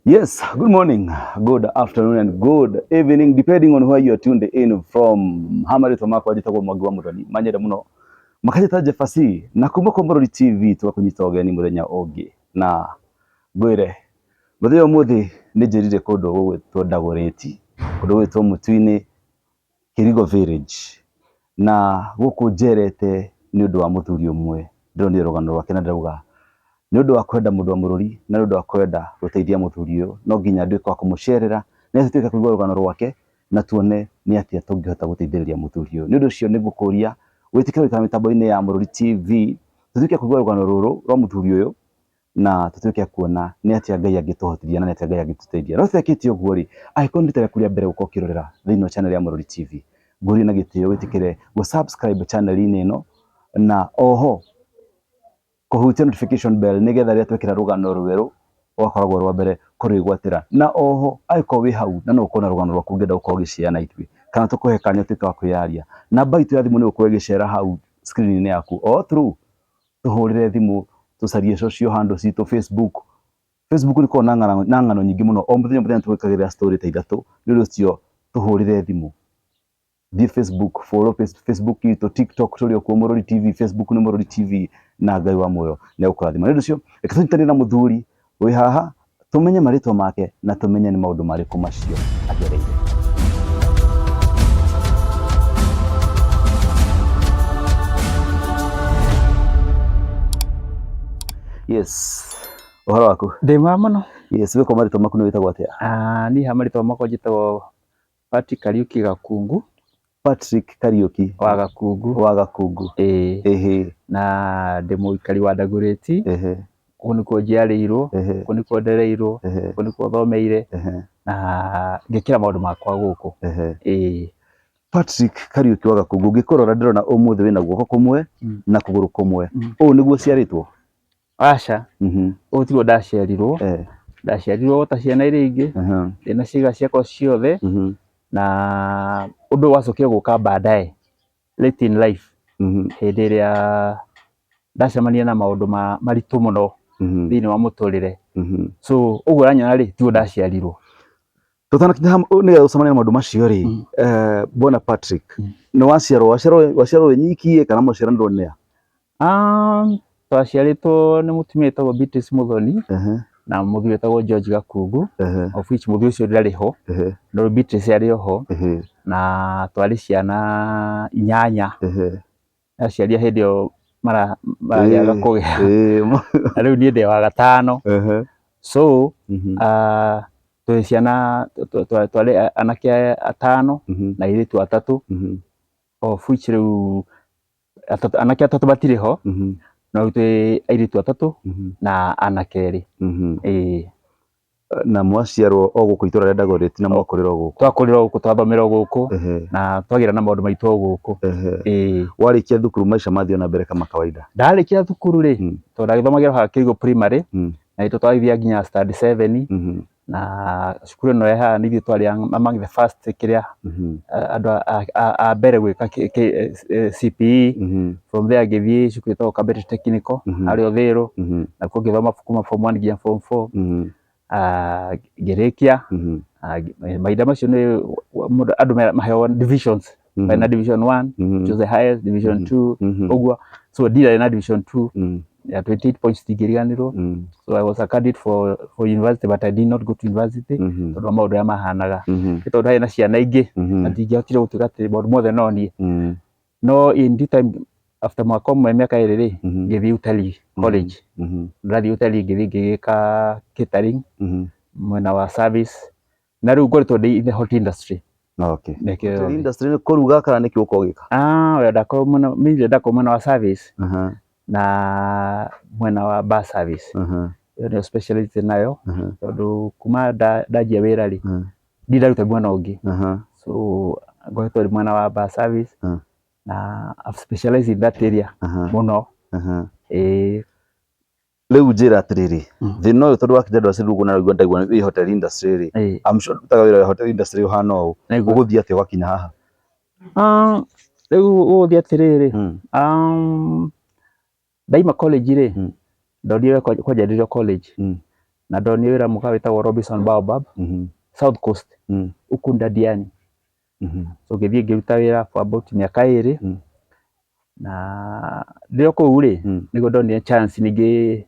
Yes, good morning, good afternoon and good evening depending on where you are tuned in from. Hama rĩtwa makwa njĩtagwo Mwangi wa Mũthoni, manyende mũno makanjĩta Jefasi na kuma kwa Mũrori TV tũgakũnyita ũgeni mũthenya ũngĩ na ngwĩre mũthenya ũmũthĩ nĩ njĩrire kũndũ gũgwĩtwo Dagoretti, kũndũ gũgwĩtwo Mũtũ-inĩ Kĩrigo Village na gũkũ njerete nĩ ũndũ wa mũthuri ũmwe ndĩronire rũgano rwake na ndĩrauga nĩ ũndũ wa kwenda mũndũ wa mũrũri na nĩ ũndũ wa kwenda gũteithia mũthuri ũyũ no nginya nduĩke wa kũmũcerera nĩgetha tũtuĩke kũigua rũgano rwake na tuone nĩ atĩa tũngĩhota gũteithĩrĩria mũthuri ũyũ. Nĩ ũndũ ũcio nĩ ngũkũria wĩtĩkĩre gũikara mĩtambo-inĩ ya Mũrũri TV tũtuĩke kũigua rũgano rũrũ rwa mũthuri ũyũ na tũtuĩke a kuona nĩ atĩa Ngai angĩtũhotithia na nĩ atĩa Ngai angĩtũteithia. No tũtekĩte ũguo rĩ, angĩkorwo nĩ rita rĩaku rĩa mbere gũkorwo ũkĩrorera thĩinĩ wa channel ya Mũrũri TV, ngũrie na gĩtĩo wĩtĩkĩre gũ subscribe channel-inĩ ĩno na oho kũhutia notification bell nĩgetha rĩrĩa twekĩra rũgano rwerũ ũgakoragwo rwa mbere kũrwĩgwatĩra. Na oho angĩkorwo wĩ hau na no ũkorwo na rũgano rwaku ũngĩenda gũkorwo ũgĩshare na ithuĩ kana tũkũhe kanya ũtuĩke wa kwĩyaria, namba itũ ya thimũ nĩ ĩgũkorwo ĩgĩcera hau screen-inĩ yaku o through tũhũrĩre thimũ tũcarie social handle citũ Facebook. Facebook nĩ ĩkoragwo na ng'ano nyingĩ mũno o mũthenya mũthenya tũgĩkagĩra story ta ithatũ nĩ ũndũ ũcio tũhũrĩre thimũ. Thiĩ Facebook, follow Facebook itũ, TikTok tũrĩ o kuo Mũrũri TV, Facebook nĩ Mũrũri TV na Ngai wa muoyo nĩ egũkũrathima. Nĩ ũndũ ũcio reke tũnyitanĩre na mũthuri wĩ haha tũmenye marĩtwa make na tũmenye nĩ maũndũ marĩkũ macio agereire. Yes, ũhoro waku? Ndĩ mwega mũno. Yes, wĩkwo marĩtwa maku nĩ wĩtagwo atĩa? Ah, niĩ ha marĩtwa makwa njĩtagwo Patrick Kariuki Gakungu. Patrick Kariuki wa Gakungu. Wa Gakungu. Ĩĩ. Ĩhĩ. Na ndĩ mũikari wa Dagoretti. Ĩhĩ. Kũu nĩkuo njiarĩirwo, Ĩhĩ. kũu nĩkuo ndereirwo, Ĩhĩ. kũu nĩkuo thomeire Ĩhĩ. na ngekĩra maũndũ makwa gũkũ. Ĩhĩ. Ĩĩ. Patrick Kariuki wa Gakungu ngĩkũrora ndĩrona ũmũthĩ wĩna guoko kũmwe na kũgũrũ kũmwe. Ũũ nĩguo ũciarĩtwo? Aca, ũũ tiguo ndaciarirwo. Ndaciarirwo ta ciana iria ingĩ, ndĩna ciĩga ciakwa ciothe na ũndũ ũyũ wacokire gũka baadaye late in life hĩndĩ ĩrĩa ndacemania na maũndũ maritũ mũno thĩinĩ wa mũtũrĩre. So ũguo ũranyona rĩ, tiguo ndaciarirwo. Tũtanakinya nĩgetha ũcemanie na maũndũ macio rĩ, Bwana Patrick, nĩ waciarwo waciarwo wĩ nyiki kana mwaciaranirwo nĩ a? Twaciarĩtwo nĩ mũtumia wĩtagwo Beatrice Muthoni na mũthuri wĩtagwo George Gakungu, of which mũthuri ũcio ndarĩ ho, no Beatrice arĩ o ho, na twarĩ ciana inyanya. Aciari a hĩndĩ ĩyo maragĩaga kũgĩa, na rĩu niĩ ndĩ wa gatano. So twĩ ciana twarĩ anake atano na airĩtu atatũ, of which rĩu anake atatũ matirĩ ho, no rĩu twĩ airĩtu atatũ na anake erĩ. Ĩĩ. Na mwaciarwo o gũkũ itũra rĩa Dagoretti na mwakũrĩra o gũkũ? Twakũrĩra o gũkũ, twathomera o gũkũ na twagĩra na maũndũ maitũ o gũkũ. Ĩĩ. Warĩkia thukuru maica mathiĩ na mbere kama kawaida? Ndarĩkia thukuru rĩ, tondũ ndagĩthomagĩra haha Kĩrigo Primary, na itũ twagĩthiaga nginya standard 7 na cukuru ĩno ĩ haha nĩ ithuĩ twarĩ among the first kĩrĩa andũ a mbere gwĩka CPE. From there ngĩthiĩ cukuru ĩtagwo Kabete Technical harĩa Uthiru, nakuo ngĩthoma kuma form 1 nginya form 4. Ngĩrĩkia. Mahinda macio nĩ mũndũ andũ maheagwo divisions, mena division 1 which was the highest, division 2 ũguo. So ndirarĩ na division 2 ya 28 points ndingĩriganĩrwo. So I was a candidate for university but I did not go to university tondũ wa maũndũ ũrĩa mahanaga. Nĩ tondũ harĩ na ciana ingĩ na ndingĩahotire gũtuĩka atĩ maũndũ mothe no niĩ. No in due time after mwaka ũmwe mĩaka ĩrĩ rĩ, ngĩthiĩ utalii college. Ndathiĩ utalii ngĩthiĩ ngĩgĩka catering mwena wa service na rĩu ngoretwo ndĩ in the hotel industry. Okay. Mĩaka ĩyo Hotel yothe. industry nĩ kũruga kana nĩkĩ ũkoragwo ũgĩka? Ah, we ndakorwo mwena mainly ndakorwo mwena wa service na mwena wa bar service. Ĩyo nĩyo specialist nayo tondũ kuma ndanjia wĩra rĩ, ndirĩ ndaruta mwena ũngĩ. So ngoretwo ndĩ mwena wa bar service na I've specialized in that area mũno. Ĩĩ. Rĩu njĩra atĩrĩrĩ, thĩna ũyũ tondũ wakinya ndwacirwo ũguo na raigua ndaigua wĩ hotel industry rĩ, I'm sure ndutaga wĩra wa hotel industry ũhana ũũ, ũgũthiĩ atĩa ũgakinya haha? Rĩu gũgũthiĩ atĩrĩrĩ, ndaima college rĩ, ndonire kwanja ndĩrĩ o college. Na ndonire wĩra mũkawa wĩtagwo Robinson Baobab, South Coast, Ukunda Diani. So ngĩthiĩ ngĩruta wĩra for about mĩaka 2. Na ndĩ o kũu rĩ, nĩguo ndonire chance ningĩ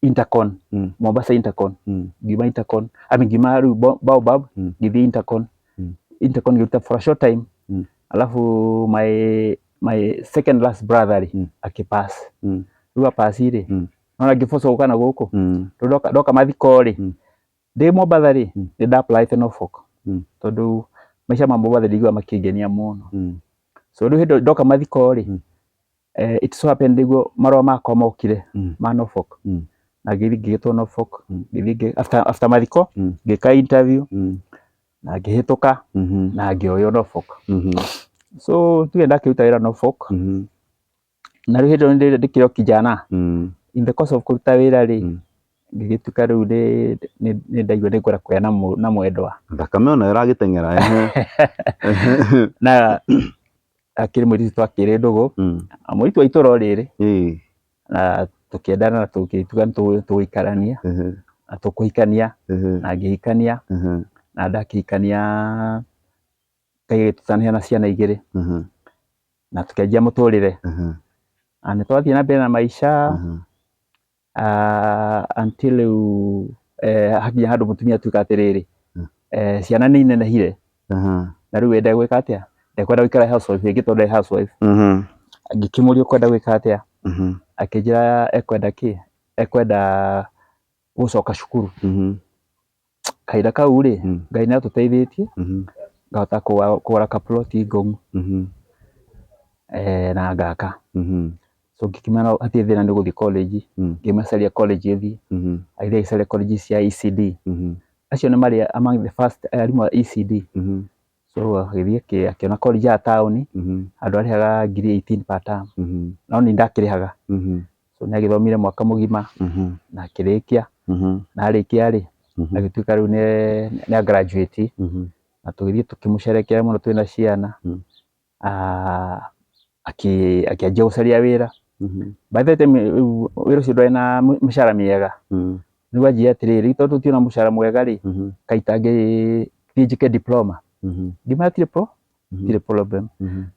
Intercon, Mombasa Intercon. Ngiuma Intercon, I mean, ngiuma rĩu Baobab, ngĩthiĩ Intercon. Intercon ngĩruta for a short time. Alafu my second last brother rĩ, akĩpass. Rĩu apass rĩ, nona ngĩboco gũka na gũkũ. Rĩu ndoka mathiko rĩ, ndĩ Mombatha rĩ, nĩ nda apply Norfolk, tondũ maica ma Mombatha ndiguaga makĩngenia mũno. So rĩu hĩndĩ ndoka mathiko rĩ, it so happened nĩguo marũa makwa mokire ma Norfolk. Na ngĩthiĩ ngĩgĩtwo Norfolk. Ngĩthiĩ after mathiko, ngĩka interview na ngĩhĩtũka na ngĩoywo Norfolk. So tuge ndakĩruta wĩra Norfolk. Na rĩu hĩndĩ ĩyo ndĩkĩrĩ o kijana. In the course of kũruta wĩra rĩ, ngĩgĩtuĩka rĩu nĩ ndaigua nĩ ngwenda kũgĩa na mwendwa. Thakame ona ĩragĩteng'era, ehe. Na akĩrĩ mũirĩtu twakĩrĩ ndũgũ. Na mũirĩtu wa itũũra o rĩrĩ. Na tũkĩendana na tũgĩtuga nĩ tũgũikarania na tũkũhikania, na ngĩhikania, na ndakĩhikania Ngai agĩtũtanĩra na ciana 2. Na tũkĩanjia mũtũrĩre. Na nĩ twathiĩ na mbere na maica, until rĩu hakinya handũ mũtumia atuĩka atĩrĩrĩ, ciana nĩ inenehire. Na rĩu ende gwĩka atĩa? Ndekwenda gũikara housewife rĩngĩ tondũ ndarĩ housewife. Ngĩkĩmũria ũkwenda gwĩka atĩa? Akĩnjĩra ekwenda kĩ? Ekwenda gũcoka cukuru. Kahinda kau rĩ, Ngai nĩ atũteithĩtie, ngahota kũgũra kaploti ngong'u, na ngaka. So ngĩkĩmera hatirĩ thĩna nĩ gũthiĩ college. Ngĩmacaria college ĩthiĩ. Agĩthiĩ agĩcaria college cia ECD. Acio nĩ marĩ among the first arimũ a ECD. So agĩthiĩ akĩona college ya taũni, handũ arĩhaga ngiri 18 per term. No niĩ ndakĩrĩhaga. So nĩ agĩthomire mwaka mũgima na akĩrĩkia. Na arĩkia rĩ, agĩtuĩka rĩu nĩ a graduate. Na tũgĩthiĩ tũkĩmũcerekera mũno twĩna ciana. Akĩanjia gũcaria wĩra. By the time rĩu wĩra ũcio ndwarĩ na mĩcara mĩega. Rĩu anjĩra atĩrĩrĩ, rĩu tondũ tũtirĩ na mũcara mwega rĩ, kaĩ itangĩthiĩ njĩke diploma. Ngiuma hatirĩ problem.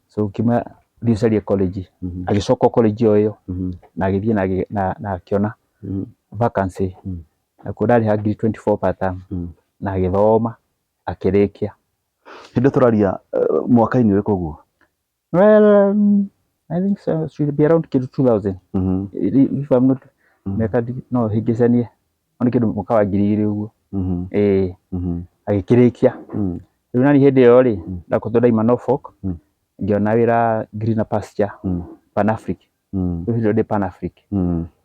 So ngiuma thiĩ ũcarie college. Agĩcoka college o ĩyo na agĩthiĩ na akĩona vacancy. Nakuo ndarĩhaga ngiri 24 per term. Na agĩthoma akĩrĩkia. Hĩndĩ tũraria mwaka-inĩ ũrĩkũ ũguo? Well, I think so, it should be around kĩndũ 2000. If I'm not, mĩaka no hĩngĩcanie. No nĩ kĩndũ mwaka wa 2000 ũguo. Ĩĩ. Agĩkĩrĩkia. Rĩu nani hĩndĩ ĩyo rĩ, ndakoretwo ndaima Norfolk, ngĩona wĩra Greener Pasture, Pan Africa. Rĩu hĩndĩ ĩyo ndĩ Pan Africa.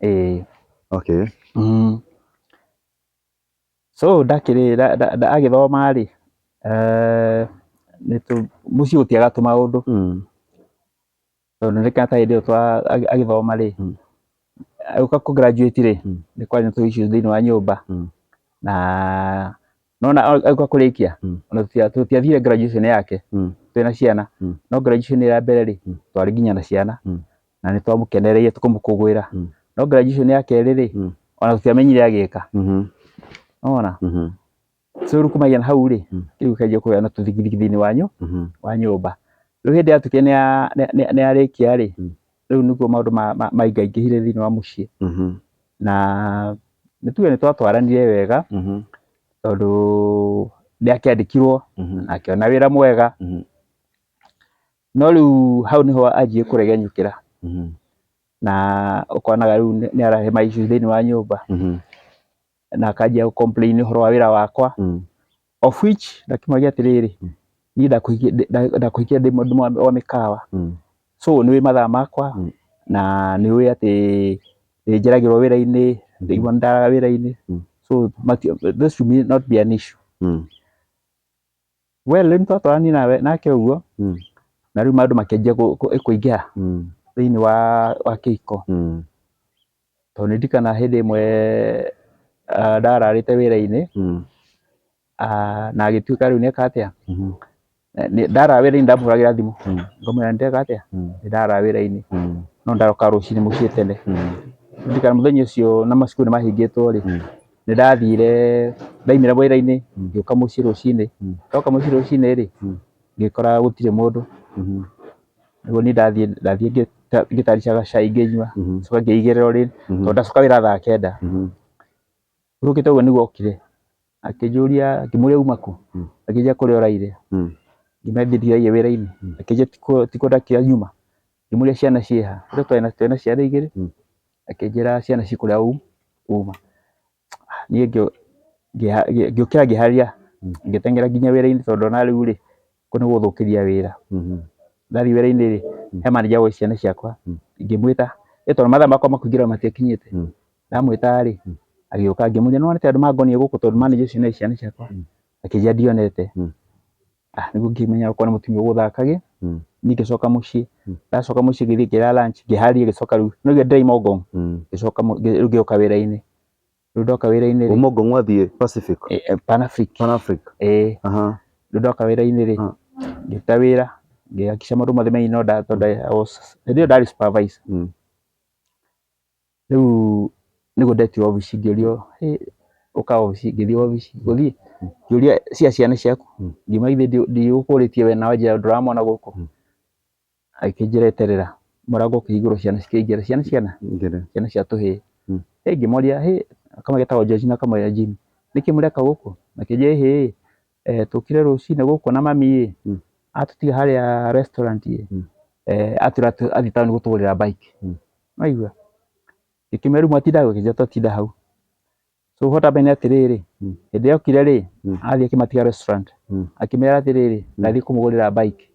Ĩĩ. So ndakĩrĩ agĩthoma rĩ, mũciĩ gũtiaga tũmaũndũ. Tondũ nĩ ta hĩndĩ ĩyo agĩthoma rĩ, agĩũka kũ graduate rĩ, nĩ kwarĩ na tũ issues thĩinĩ wa nyũmba. Na nona agĩũka kũrĩkia, ona tũtiathire graduation yake, twĩna ciana. No graduation ya mbere rĩ, twarĩ nginya na ciana. Na nĩ twamũkenereire tũkĩmũkũngũĩra. No graduation ya kerĩ rĩ, ona tũtiamenyire agĩka. Nĩwona? So rĩu kumagia na hau rĩ, rĩu gũkĩanjia kũgĩa na tũthigithigi thĩinĩ wa nyũmba. Rĩu hĩndĩ yatuĩkire nĩ yarĩkia rĩ, rĩu nĩguo maũndũ maingaingĩhire thĩinĩ wa mũciĩ. Na nĩ tuge nĩ twatwaranire wega, tondũ nĩ akĩandĩkirwo na akĩona wĩra mwega. No rĩu hau nĩho anjirie kũregenyũkĩra. Na ũkonaga rĩu nĩ arahe ma issues thĩinĩ wa nyũmba. Na akanjia gũ complain ũhoro wa wĩra wakwa. Of which ndakĩmwĩra atĩrĩrĩ, niĩ ndakũhikia ndĩ mũndũ wa mĩkawa. So nĩ ũĩ mathaa makwa, na nĩ ũĩ atĩ nĩ njeragĩrwo wĩra-inĩ, ndaigua nĩ ndaraga wĩra-inĩ. So this should not be an issue. Well, rĩu nĩtwatwaranire nake ũguo, na rĩu maũndũ makĩanjia kũingĩha thĩinĩ wa kĩhiko. Tondũ nĩ ndirikanaga hĩndĩ ĩmwe ndararĩte wĩra-inĩ, na agĩtuĩka rĩu nĩeka atĩa, ndarara wĩra-inĩ ndamũhũragĩra thimũ, ngamwĩra nĩndeka atĩa, nĩndarara wĩra-inĩ, no ndaroka rũcinĩ mũciĩ tene. Ndirikana mũthenya ũcio na macukuru nĩ mahingĩtwo rĩ, Nĩ ndathire ndaimĩra wĩra-inĩ ngĩũka mũciĩ rũcinĩ. Ndoka mũciĩ rũcinĩ rĩ, ngĩkora gũtirĩ mũndũ. Nĩguo niĩ ndathiĩ ndathiĩ ngĩtarisha gacai ngĩnyua, coka ngĩigĩrĩra ũrĩrĩ tondũ ndacoka wĩra thaa 9. Hurũkĩte ũguo nĩguo okire akĩnjũria, ngĩmũria uma kũ, akĩnjĩra kũrĩa ũraire. Ngĩmwĩra niĩ ndiraiye wĩra-inĩ. Akĩnjĩra tikuo ndakĩra nyuma. Ngĩmũria ciana ciĩha, rĩu twarĩ na ciana igĩrĩ, akĩnjĩra ciana ciĩ kũrĩa uma. Niĩ ngĩũkĩra ngĩharĩria, ngĩteng'era nginya wĩra-inĩ tondũ ndona rĩu rĩ, kũu nĩ gũthũkĩria wĩra. Ndathiĩ wĩra-inĩ rĩ, he manager woĩ ciana ciakwa, ngĩmwĩta, ĩ tondũ mathaa makwa ma kũingĩra matiakinyĩte, ndamwĩta rĩ, agĩũka ngĩmũria nĩ wonete andũ mangonie gũkũ tondũ manager ũcio nĩ oĩ ciana ciakwa, akĩnjĩra ndionete. Ah, nĩguo ngĩmenya okorwo nĩ mũtumia ũgũthakage. Niĩ ngĩcoka mũciĩ, ndacoka mũciĩ ngĩthiĩ ngĩrĩa lunch, ngĩharĩria ngĩcoka rĩu, no ndĩraima Ngong, ngĩcoka rĩu ngĩũka wĩra-inĩ. Rĩu ndoka wĩra-inĩ rĩ, Uma Ngong wathiĩ Pacific? Pan Africa. Pan Africa. Ĩĩ. Rĩu ndoka wĩra-inĩ rĩ, ngĩruta wĩra, ngĩhakikisha maũndũ mothe me in order tondũ I was, hĩndĩ ĩyo ndarĩ supervisor. Rĩu nĩguo ndetirwo obici ngĩũrio, hĩ ũka obici, ngĩthiĩ obici, gũthiĩ ngĩũria cia ciana ciaku, ngiuma githĩ ndigũkũrĩtie we na wanjĩra ndũramona gũkũ, agĩkĩnjĩra eterera, mũrango ũkĩhingũrwo ciana cikĩingĩra, ciana cigana? Ciana cia tũhĩĩ. Hĩ ngĩmoria, hĩ kamwe getagwo George na kamwe Jimmy, nĩkĩ mũreka gũkũ? Makĩnjĩra ĩhĩ tũkire rũcinĩ gũkũ na mami ĩ, atũtiga harĩa restaurant ĩ, atwĩra athiĩ taũni gũtũgũrĩra bike. Waigua? Ngĩkĩmera rĩu mwatinda hau? Akĩnjĩra twatinda hau. So what happened nĩ atĩrĩrĩ, hĩndĩ ĩrĩa okire rĩ, athiĩ akĩmatiga restaurant, akĩmera atĩrĩrĩ, ndathiĩ kũmũgũrĩra bike.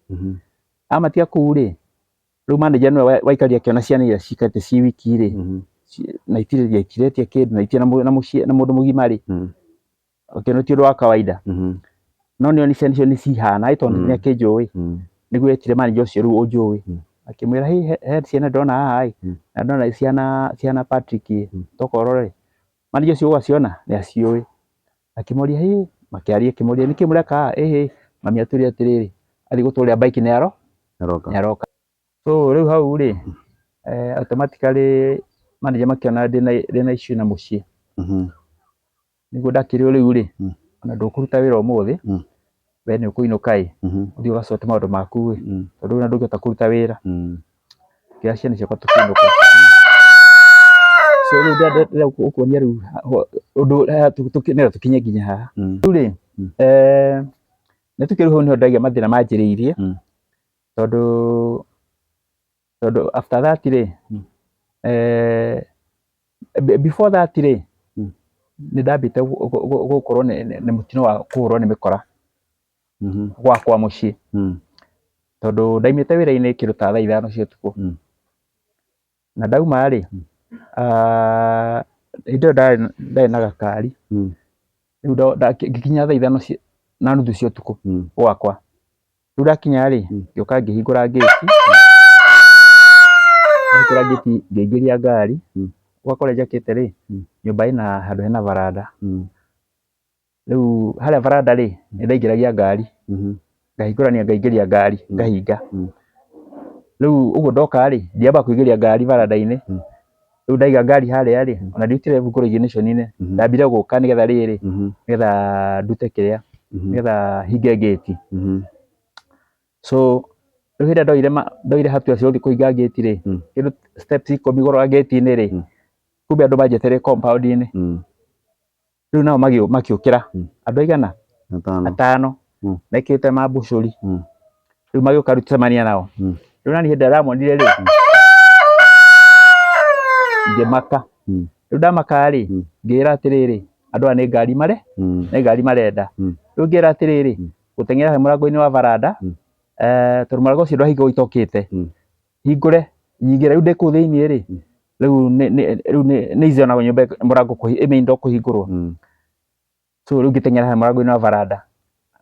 Amatiga kũu rĩ, rĩu manager nĩwe waikarire akĩona ciana iria ciikarĩte ci wiki rĩ, na itirĩ itiretia kĩndũ na itirĩ na mũndũ mũgima rĩ, akĩona ti ũndũ wa kawaida. No nĩ oni ciana icio nĩ cihana ĩ tondũ nĩ akĩnjũĩ, nĩguo etire manager ũcio rĩu ũnjũĩ, akĩmwĩra hĩ he ciana ndĩrona haha ĩ, na ndĩrona ciana ciana Patrick ĩ, toka ũrore. Manager ũcio ũgaciona nĩ aciũĩ. Akĩmoria hĩ, makĩaria akĩmoria nĩkĩ mũreka haha? Ĩhĩ mami atwĩrire atĩrĩrĩ, athiĩ gũtũgũrĩra bike nĩ aroka. So rĩu hau rĩ, automatically manager makĩona ndĩna issue na mũciĩ. Nĩguo ndakĩrwo rĩu rĩ, ona ndũkũruta wĩra ũmũthĩ, we nĩ ũkũinũka ĩ, ũthiĩ ũgacote maũndũ maku ĩ, tondũ rĩu ona ndũngĩhota kũruta wĩra. Ngĩoya ciana ciakwa tũkĩinũka. So rĩu ndĩrenda gũkuonia rĩu ũndũ nĩgetha tũkinye nginya haha. Rĩu rĩ, nĩ tuge rĩu hau nĩho ndagĩa mathĩna manjĩrĩirie, tondũ after that rĩ, before that rĩ, nĩ ndambĩte gũkorwo nĩ mũtino wa kũhũrwo nĩ mĩkora gwakwa mũciĩ, tondũ ndaimĩte wĩra-inĩ kĩndũ ta thaa 5 cia ũtukũ. Na ndauma rĩ, hĩndĩ ĩyo ndarĩ na gakari, rĩu ngĩkinya thaa 5:30 cia ũtukũ gwakwa. Rĩu ndakinya rĩ, ngĩũka ngĩhingũra ngĩti, ndahingũra ngĩti ngĩingĩria ngari, gwakwa ũrĩa njakĩte rĩ, nyũmba ĩna handũ hena baranda. Rĩu harĩa baranda rĩ, nĩ ndaingĩragia ngari, ngahingũrania ngaingĩria ngari, ngahinga. Rĩu ũguo ndoka rĩ, ndiambaga kũingĩria ngari baranda-inĩ, rĩu ndaiga ngari harĩa rĩ, ona ndirutire hingũra ignition-inĩ, ndambire gũka nĩgetha rĩrĩ, nĩgetha ndute kĩrĩa, nĩgetha hinge ngĩti. So rĩu hĩndĩ ĩrĩa ndoire hatua cia gũthiĩ kũhinga ngĩti rĩ, kĩndũ steps 10 igũrũ wa ngĩti-inĩ rĩ, kumbe andũ manjetereire compound-inĩ. Rĩu nao makĩũkĩra andũ aigana? Atano, mekĩrĩte mambucũri. Rĩu magĩũka rĩu tũcemania nao. Rĩu nani hĩndĩ ĩrĩa ndamonire rĩ, ngĩmaka. Rĩu ndamaka rĩ, ngĩĩra atĩrĩrĩ, andũ aya nĩ ngari mare, nĩ ngari marenda. Rĩu ngĩĩra atĩrĩrĩ, gũteng'era he mũrango-inĩ wa baranda, tondũ mũrango ũcio ndwahingagwo itokĩte, hingũre nyingĩre. Rĩu ndĩ kũu thĩiniĩ rĩ, rĩu rĩu nĩ easy ona nyũmba mũrango main door kũhingũrwo. So rĩu ngĩteng'era he mũrango-inĩ wa baranda.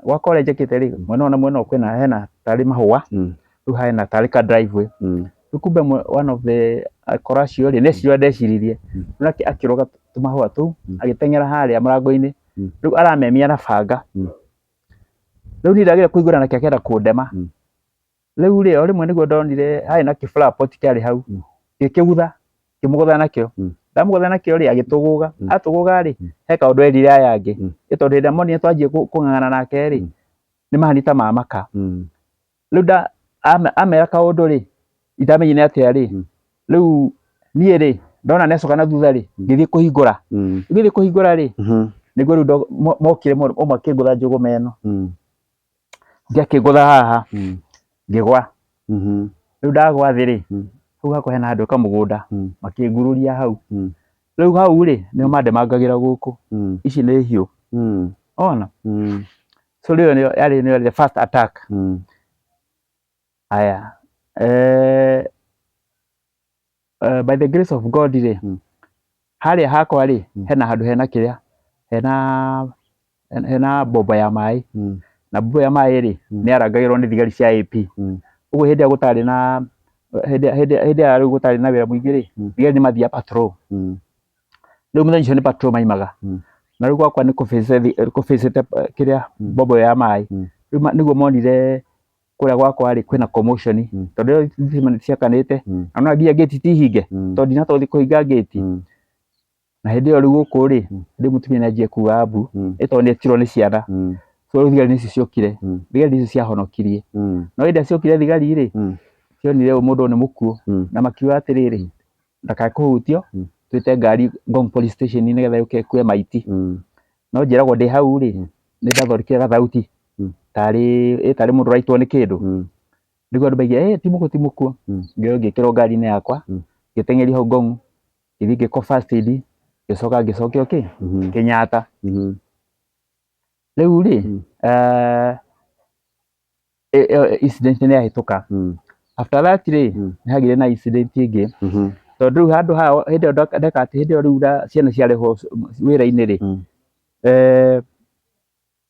Gwakwa ũrĩa njakĩte rĩ, mwena ũyũ na mwena ũyũ kwĩna hena tarĩ mahũa, rĩu hena tarĩ ka driveway. Rĩu kumbe one of the akora acio rĩ, nĩ eciria ũrĩa ndeciririe. Rĩu nake akĩroga tũmahũa tũu, agĩteng'era harĩa mũrango-inĩ, rĩu aramemia na banga. Rĩu niĩ ndagĩra kũhingũra nake akĩenda kũndema. Rĩu rĩ, o rĩmwe nĩguo ndonire harĩ na kĩ flower pot kĩarĩ hau, ngĩkĩgutha, ngĩmũgũtha nakĩo. Ndamũgũtha nakĩo rĩ, agĩtũgũga. Atũgũga rĩ, he kaũndũ erire aya angĩ. Ĩ tondũ hĩndĩ ĩrĩa monire twanjia kũng'ang'ana nake rĩ, nĩ mahani ta mamaka. Rĩu nda amera kaũndũ rĩ, itamenyire nĩ atĩa rĩ, rĩu niĩ rĩ, ndona nĩ acoka na thutha rĩ, ngĩthiĩ kũhingũra. Ngĩthiĩ kũhingũra rĩ, nĩguo rĩu mokire ũmwe akĩngũtha njũgũma ĩno, ũngĩ akĩngũtha haha, ngĩgwa. Rĩu ndagwa thĩ rĩ, hau hakwa hena handũ kamũgũnda, makĩngururia hau. Rĩu hau rĩ, nĩho mandemangagĩra gũkũ. Ici nĩ hiũ. Ona? So rĩu nĩyo yarĩ nĩyo the first attack. Aya. By the grace of God rĩ, harĩa hakwa rĩ, hena handũ hena kĩrĩa, hena bomba ya maĩ. Na bomba ya maĩ rĩ, nĩ yarangagĩrwo nĩ thigari cia AP. Ũguo hĩndĩ ĩrĩa gũtarĩ na hĩndĩ ĩrĩa rĩu gũtarĩ na wĩra mũingĩ rĩ, thigari nĩ mathiaga patrol. Rĩu mũthenya ũcio nĩ patrol maimaga. Na rĩu gwakwa nĩ kũbĩcĩte kĩrĩa bomba ĩyo ya maĩ. Rĩu nĩguo monire kũrĩa gwakwa rĩ kwĩna commotion, tondũ ĩyo thitima nĩ ciakanĩte, na no nginya gate ti hinge, tondũ ndinahota gũthiĩ kũhinga gate. Na hĩndĩ ĩyo rĩu gũkũ rĩ, rĩu mũtumia nĩ anjie kuga mbu, ĩ tondũ nĩ etirwo nĩ ciana. So rĩu thigari nĩcio ciokire, thigari nĩcio ciahonokirie. No hĩndĩ ĩrĩa ciokire thigari rĩ, cionire ũyũ mũndũ ũyũ nĩ mũkuũ, na makiuga atĩrĩrĩ, ndakae kũhutio, twĩte ngari Ngong Police Station nĩgetha yũke ĩkue maiti. No njĩragwo ndĩ hau rĩ, nĩ ndathondekire gathauti tarĩ mũndũ ũraitwo nĩ kĩndũ. Nĩguo andũ maigire, ti mũkuũ, ti mũkuũ. Ngĩoywo ngĩkĩrwo ngari-inĩ yakwa, ngĩteng'erio hau Ngong, ngĩthiĩ ngĩkwo first aid, ngĩcoka ngĩcokio kĩ Kenyatta. Rĩu rĩ, ĩyo incident nĩ yahĩtũka. After that rĩ, nĩ hagĩire na incident ĩngĩ, tondũ rĩu handũ haha hĩndĩ ĩyo ndeka atĩ hĩndĩ ĩyo rĩu ciana ciarehwo wĩra-inĩ rĩ,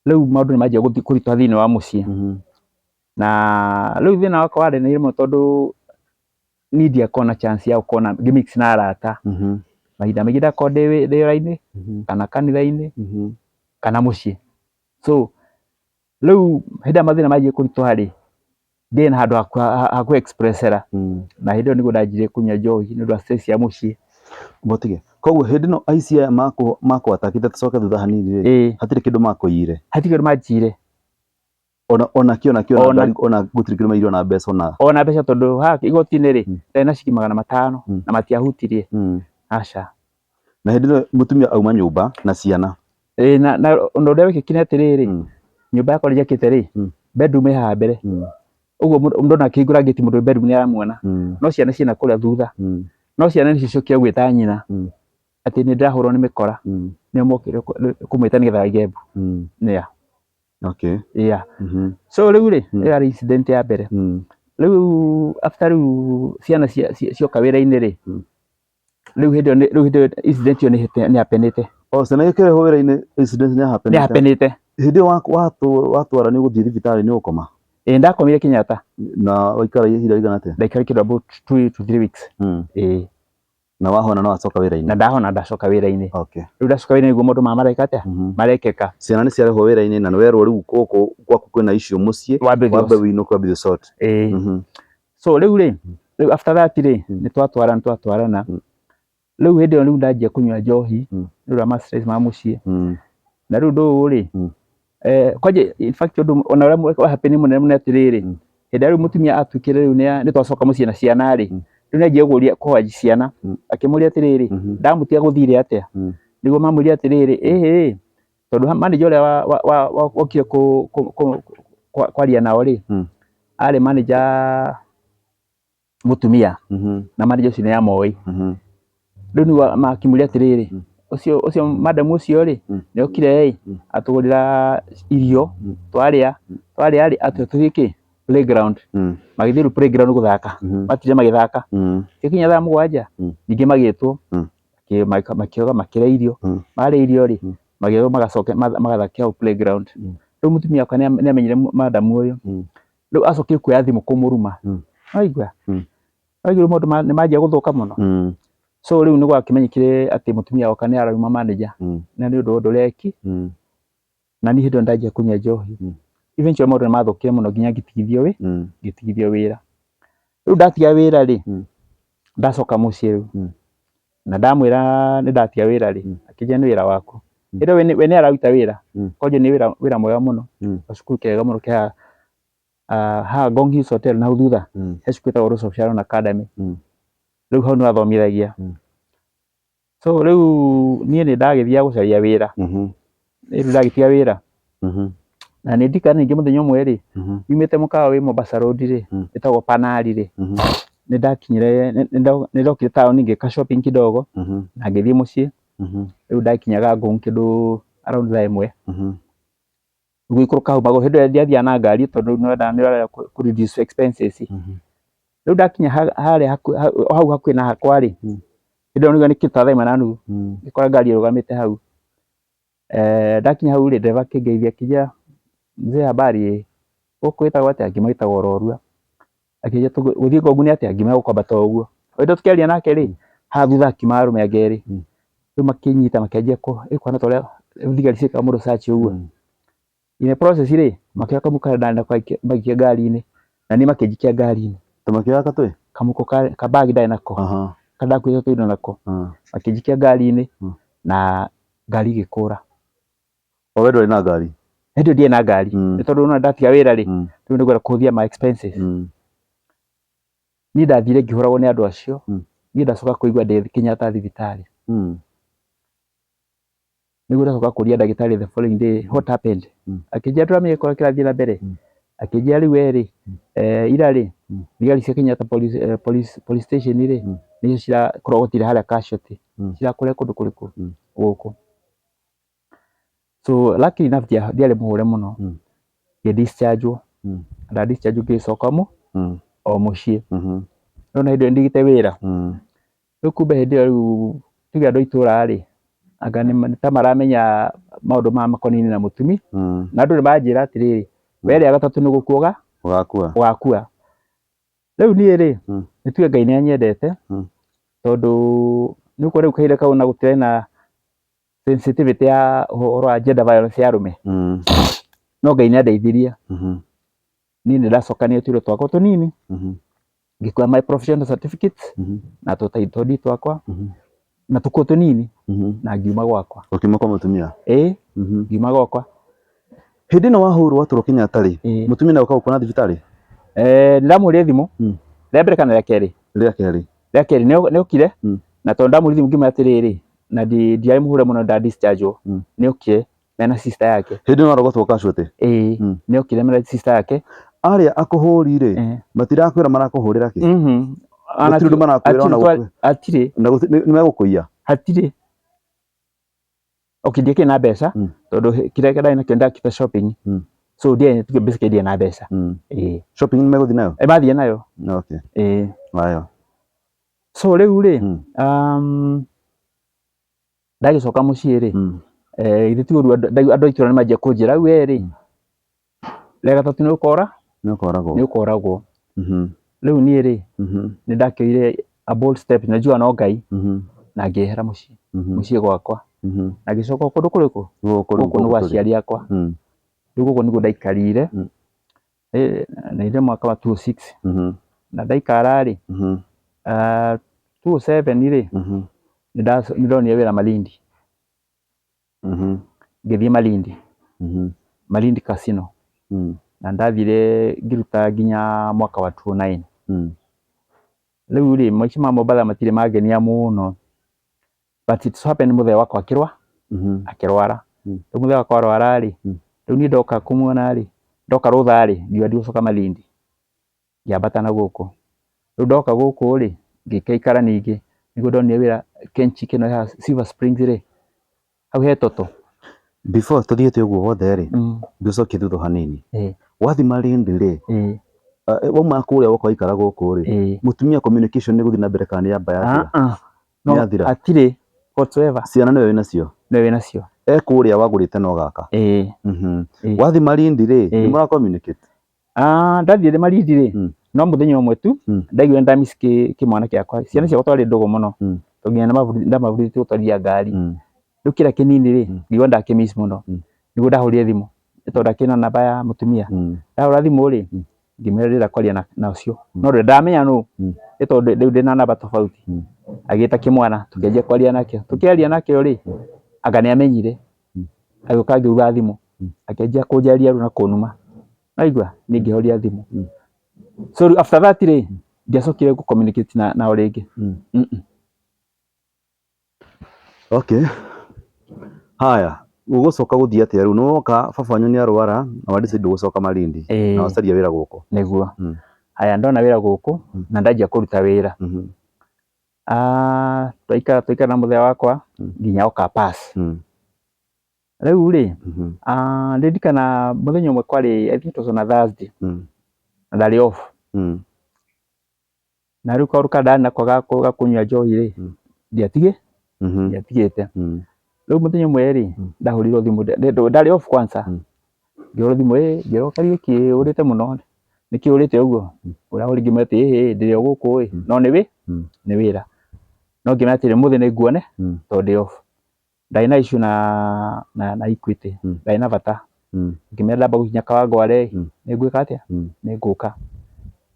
rĩu maũndũ nĩ manjia gũthiĩ kũritũha thĩinĩ wa mũciĩ. Na rĩu thĩna wakwa warĩ nĩ rĩmwe tondũ niĩ ndiakoragwo na chance ya gũkorwo na ngĩ mix na arata. Mahinda maingĩ ndakoragwo ndĩ wĩra-inĩ, kana kanitha-inĩ, kana mũciĩ. So rĩu hĩndĩ ĩrĩa mathĩna manjia kũritũha rĩ, ndirĩ na handũ ha kũ express era. Na hĩndĩ ĩyo nĩguo ndanjirie kũnyua njohi nĩ ũndũ wa stress ya mũciĩ. Mũtige. Koguo hĩndĩ ĩno aici aya makũatakĩte, tũcoke thutha hanini rĩ, hatirĩ kĩndũ makũiyire? Hatirĩ kĩndũ manjiyire. Ona kĩ ona kĩ ona ngari, ona gũtirĩ kĩndũ maiyire, ona mbeca ona? Ona mbeca, tondũ haha igoti-inĩ rĩ, ndarĩ na ciringi 500 na matiahutirie. Aca. Na hĩndĩ ĩno mũtumia auma nyũmba na ciana? Ĩĩ, na ũndũ ũrĩa wekĩkire atĩrĩrĩ, nyũmba yakwa njakĩte rĩ, bedroom ĩ haha mbere. Ũguo mũndũ ona akĩhingũra gate, mũndũ wĩ bedroom nĩ aramuona. No ciana ciĩna kũrĩa thutha. No ciana nĩcio ciokire gwĩta nyina atĩ nĩ ndĩrahũrwo nĩ mĩkora. Nĩo mokire kũmwĩta nĩgetha aige mbu. Yeah. Yeah. So rĩu rĩ, ĩyo yarĩ incident ya mbere. Rĩu after rĩu ciana cioka wĩra-inĩ rĩ, rĩu hĩndĩ ĩyo rĩu hĩndĩ ĩyo incident ĩyo nĩ happen-ĩte. O ciana ikĩrehwo wĩra-inĩ, incident nĩ happen-ĩte? Nĩ happen-ĩte. Hĩndĩ ĩyo watwara nĩ ũgũthiĩ thibitarĩ nĩ ũgũkoma? Ĩĩ, ndakomire Kenyatta. Na waikara ihinda rĩigana atĩa? Ndaikarire kĩndũ about 2 to 3 weeks. Ĩĩ. Na wahona no wacoka wĩra-inĩ? Na ndahona ndacoka wĩra-inĩ. Rĩu ndacoka wĩra-inĩ nĩguo maũndũ maya mareka atĩa? Marekĩka. Ciana nĩ ciarehwo wĩra-inĩ na nĩ werwo rĩu gũkũ gwaku kwĩna issue mũciĩ, wambe wambe wĩinũke wambe sort. Ĩĩ. So rĩu rĩ, rĩu after that rĩ, nĩ twatwarana twatwarana. Rĩu hĩndĩ ĩyo rĩu ndanjia kũnyua njohi nĩ ũndũ wa ma stress ma mũciĩ. Na rĩu ũndũ ũyũ rĩ, kwanja in fact ũndũ ona ũrĩa wa happen mũnene mũno atĩrĩrĩ, hĩndĩ ĩrĩa rĩu mũtumia atuĩkire rĩu nĩ twacoka mũciĩ na ciana rĩ, rĩu nĩ anjia kũria kũhoya ciana, akĩmũria atĩrĩrĩ, ndamũtiga gũthire atĩa? Nĩguo mamwĩrire atĩrĩrĩ, ĩhĩ, tondũ manager ũrĩa wokire kwaria nao rĩ, arĩ manager mũtumia, na manager ũcio nĩ amoĩ. Rĩu nĩguo makĩmwĩra atĩrĩrĩ, ũcio madam ũcio rĩ, nĩ okire ĩ, atũgũrĩra irio, twarĩa, twarĩa rĩ, atwĩra tũthiĩ kĩ playground. Magĩthiĩ rĩu playground gũthaka, matinda magĩthaka. Gĩkinya thaa 7, ningĩ magĩtwo, makĩoga makĩrĩa irio, marĩa irio rĩ, magĩrwo magacoke magathake hau playground. Rĩu mũtumia wakwa nĩ amenyire madam ũyũ. Rĩu acokire kuoya thimũ kũmũruma. Waigua? Waigua maũndũ nĩ manjia gũthũka mũno. So rĩu nĩ gwakĩmenyekire atĩ mũtumia wakwa nĩ araruma manager, na nĩ ũndũ wa ũndũ ũrĩa eki. Na niĩ hĩndĩ ĩyo ndanjia kũnyua njohi. Eventually maũndũ nĩ mathũkire mũno nginya ngĩtigithio wĩra. Rĩu ndatiga wĩra rĩ, ndacoka mũciĩ rĩu. Na ndamwĩra nĩ ndatiga wĩra rĩ, akĩnjĩra nĩ wĩra waku. Ĩndĩ we nĩ araruta wĩra. Konje nĩ wĩra mwega mũno. Gacukuru kega mũno ke haha Ngong Hills Hotel na hau thutha. He cukuru ĩtagwo Rose of Sharon Academy. Rĩu hau nĩ athomithagia. So rĩu niĩ nĩ ndagĩthiaga gũcaria wĩra. Rĩu ndagĩtiga wĩra. Na nĩ ndirikana ningĩ mũthenya ũmwe rĩ, nyumĩte mũkawa wĩ Mombasa Road rĩ, ĩtagwo Panari rĩ, nĩ ndakinyire nĩ ndokire taũni ngĩka shopping kidogo na ngĩthiĩ mũciĩ. Rĩu ndakinyaga Ngong kĩndũ around thaa 1. Gũikũrũka hau magũrũ hĩndĩ ĩrĩa ndiathiaga na ngari tondũ nĩ ũrenda kũ reduce expenses. Rĩu ndakinya harĩa hau hakuhĩ na hakwa rĩ, hĩndĩ ĩyo nĩguo nĩ kĩndũ ta thaa 1:30, ngĩkora ngari ĩrũgamĩte hau. Ndakinya hau rĩ, ndereba akĩngeithia akĩnjĩra, mzee habari, gũkũ wĩtagwo atĩa? Ngĩmwĩra wĩtagwo Rorua. Akĩnjĩra gũthiĩ Ngong nĩ atĩa? Ngĩmwĩra gũkwambata o ũguo. O hĩndĩ ĩyo tũkĩaria nake rĩ, haha thutha hakiuma arũme angĩ erĩ. Rĩu makĩnyita makĩanjia ĩkũhana ta ũrĩa thigari ciĩkaga mũndũ search ũguo. In the process rĩ, makĩoya kamũhuko karĩa ndarĩ nako magĩikia ngari-inĩ, na niĩ makĩnjikia ngari-inĩ. Ta makĩoya gatwĩ? Kamũhuko ka bag ndarĩ nako, karĩa ndakuĩte tũindo nako, makĩnjikia ngari-inĩ na ngari ĩgĩkũra. O we ndwarĩ na ngari? Hĩndĩ ĩyo ndiarĩ na ngari, nĩ tondũ nĩwona ndatiga wĩra rĩ, rĩu nĩngwenda kũhũthia my expenses. Niĩ ndathire ngĩhũragwo nĩ andũ acio, niĩ ndacoka kũigua ndĩ Kenyatta thibitarĩ. Nĩguo ndacoka kũria ndagĩtarĩ the following day what happened. Akĩnjĩra ndũramenya kĩrĩa kĩrathiĩ na mbere. Akĩnjĩra rĩu we rĩ, ira rĩ, thigari cia Kenyatta police station rĩ, nĩcio cirakũrogotire harĩa casualty. Cirakũrĩa kũndũ kũrĩkũ? Gũkũ. So luckily enough ndiarĩ mũhũre mũno. Ngĩ discharge wo. Nda discharge ngĩcoka o mũciĩ. No na hĩndĩ ĩyo ndigĩte wĩra. Rĩu kumbe hĩndĩ ĩyo rĩu tuge andũ a itũra rĩ, anga nĩ ta maramenya maũndũ maya makonainie na mũtumi. Na andũ nĩ maranjĩra atĩrĩrĩ, we rĩa gatatũ nĩ gũkua ũgakua. Rĩu niĩ rĩ, nĩ tuge Ngai nĩ anyendete, tondũ nĩ ũkuona rĩu kahinda kau ona gũtirarĩ na sensitivity ya ũhoro wa gender violence ya arũme. No Ngai nĩ andeithirie. Niĩ nĩ ndacokania tũindo twakwa tũnini, ngĩkua my professional certificates na tũ title deed twakwa na tũkuo tũnini na ngiuma gwakwa. Ũkiuma kwa mũtumia? Ĩĩ, ngiuma gwakwa. Hĩndĩ ĩno wahũrwo watwarwo Kenyatta rĩ, mũtumia nĩ oka gũkuona thibitarĩ? Ndĩramũhũrĩire thimũ, rĩa mbere kana rĩa kerĩ? Rĩa kerĩ. Rĩa kerĩ nĩ okire, na tondũ ndamũhũrĩire thimũ ngĩmwĩra atĩrĩrĩ, na ndiarĩ mũhũre mũno nda discharge wo, nĩ okire mena sister yake. Hĩndĩ ĩno warogotwo casualty? Ĩĩ, nĩ okire mena sister yake. Arĩa akũhũri rĩ, matirakwĩra marakũhũrĩra kĩ? Gũtirĩ ũndũ marakwĩra ona gũkũ. Hatirĩ. Na nĩ megũkũiya? Hatirĩ. Okay, ndiakĩrĩ na mbeca, tondũ kĩrĩa ndarĩ nakĩo ndakĩte shopping. So ndiarĩ tuge basically ndiarĩ na mbeca. Ĩĩ. Shopping nĩ megũthiĩ nayo? Mathiĩ nayo. Okay. Ĩĩ. Haya. So rĩu rĩ, ndagĩcoka mũciĩ rĩ, githĩ ti ũru andũ a itũũra nĩ manjia kũnjĩra we rĩ, rĩa gatatũ nĩ ũkora? Nĩ ũkoragwo. Nĩ ũkoragwo. Rĩu niĩ rĩ, nĩ ndakĩoire a bold step, najua no Ngai, na ngĩehera mũciĩ, mũciĩ gwakwa. Na ngĩcoka kũndũ kũrĩkũ? Gũkũ nĩ gwa aciari akwa. Rĩu gũkũ nĩguo ndaikarire, na ire mwaka wa 2006. Na ndaikara rĩ, 2007 rĩ, nĩ ndonire wĩra Malindi. Ngĩthiĩ Malindi. Malindi Casino. Na ndathire ngĩruta nginya mwaka wa 2009. Rĩu rĩ, maica ma Mombatha matirĩ mangenia mũno. But it so happened mũthee wakwa akĩrwara. Rĩu mũthee wakwa arwara rĩ, rĩu niĩ ndoka kũmuona rĩ, ndoka rũtha rĩ, ngiuga ndigũcoka Malindi. Ngĩambata na gũkũ. Rĩu ndoka gũkũ rĩ, ngĩikara ningĩ, nĩguo ndonire wĩra Kenchic ĩno ya Silver Springs rĩ, hau he Toto. Before tũthiĩte ũguo wothe rĩ, ngĩcokie thutha hanini. Wathiĩ Malindi rĩ, wauma kũrĩa woka waikara gũkũ rĩ, mũtumia communication nĩ gũthiĩ na mbere kana nĩ yamba yathira? No, Nĩ yathira? hatirĩ whatsoever. Ciana nĩwe wĩnacio? Nĩwe wĩnacio. E kũrĩa wagũrĩte no gaka? Ĩĩ. Wathiĩ Malindi rĩ, nĩ mũra communicate? Ndathiĩ Malindi rĩ, no mũthenya ũmwe tu, ndaiguire nĩ ndamiss kĩmwana gĩakwa. Ciana ciakwa twarĩ ndũgũ mũno, tondũ nginya ndamabundithĩtie gũtwarithia ngari. Rĩu kĩrĩa kĩnini rĩ, ngĩigua ndakĩmiss mũno. Nĩguo ndahũrire thimũ, nĩ tondũ ndakĩrĩ na namba ya mũtumia. Ndahũra thimũ rĩ, ngĩmwĩra ndĩrenda kwaria na ũcio. No ndamenya nũ, nĩ tondũ rĩu ndĩna namba tofauti. Agĩta kĩmwana tũkĩanjia kwaria nakĩo, tũkĩaria nakĩo rĩ, anga nĩ amenyire, agĩũka angĩuga thimũ, akĩanjia kũnjaria rĩu na kũnuma, waigua, niĩ ngĩhoria thimũ. So rĩu after that rĩ, ndiacokire gũ communicate na nao rĩngĩ. Okay. Haya, ũgũcoka gũthiĩ atĩa rĩu? Nĩwoka baba wanyu nĩ arwara na wa decide gũcoka Malindi na wacaria wĩra gũkũ. Nĩguo. Haya, ndona wĩra gũkũ na ndanjia kũruta wĩra. Ah, twaikara twaikara na mũthee wakwa nginya oka pass. Rĩu rĩ, ah, ndirikana mũthenya ũmwe kwarĩ, I think it was on a Thursday, na ndarĩ off. Na rĩu kaũndũ karĩa ndarĩ nako ga kũnyua njohi rĩ, ndiatigĩte. Rĩu mũthenya ũmwe rĩ, ndahũrirwo thimũ, ndarĩ off kwanza. Ngĩhũrwo thimũ, ĩ ngĩrwo Kariũki ũrĩte mũno, nĩkĩ ũrĩte ũguo? Ũrahũrire ngĩmwĩra atĩ ĩhĩ ndĩrĩ o gũkũ ĩ, no nĩ nĩ wĩra. No ngĩmwĩra atĩrĩ, ũmũthĩ nĩ nguone tondũ ndĩ off. Ndarĩ na issue na Equity, ndarĩ na bata. Ngĩmwĩra ndamba gũkinya Kawangware ĩ, nĩ ngwĩka atĩa? Nĩ ngũka.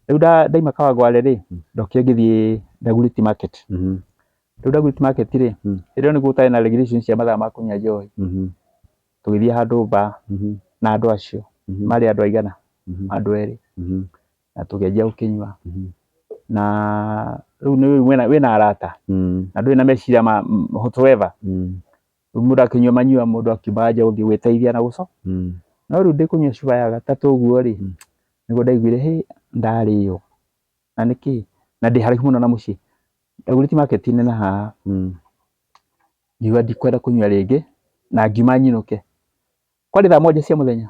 Rĩu ndaima Kawangware rĩ, ndokire ngĩthiĩ Dagoretti Market. Rĩu Dagoretti Market rĩ, hĩndĩ ĩyo nĩguo gũtarĩ na regulations cia mathaa ma kũnyua njohi. Tũgĩthiĩ handũ bar na andũ acio, marĩ andũ aigana? Andũ erĩ. Na tũkĩanjia gũkĩnyua. Na rĩu nĩ wĩna arata na ndũrĩ na meciria ma whatsoever. Rĩu mũndũ akĩnyua manyua, mũndũ akiumaga nja gũthiĩ gwĩteithia na gũco. No rĩu ndĩ kũnyua cuba ya gatatũ ũguo rĩ, nĩguo ndaiguire hĩ ndarĩo. Na nĩkĩ? Na ndĩ haraihu mũno na mũciĩ. Dagoretti Market nĩ na haha. Ngiuga ndikwenda kũnyua rĩngĩ na ngiuma nyinũke. Kwarĩ thaa 7 cia mũthenya.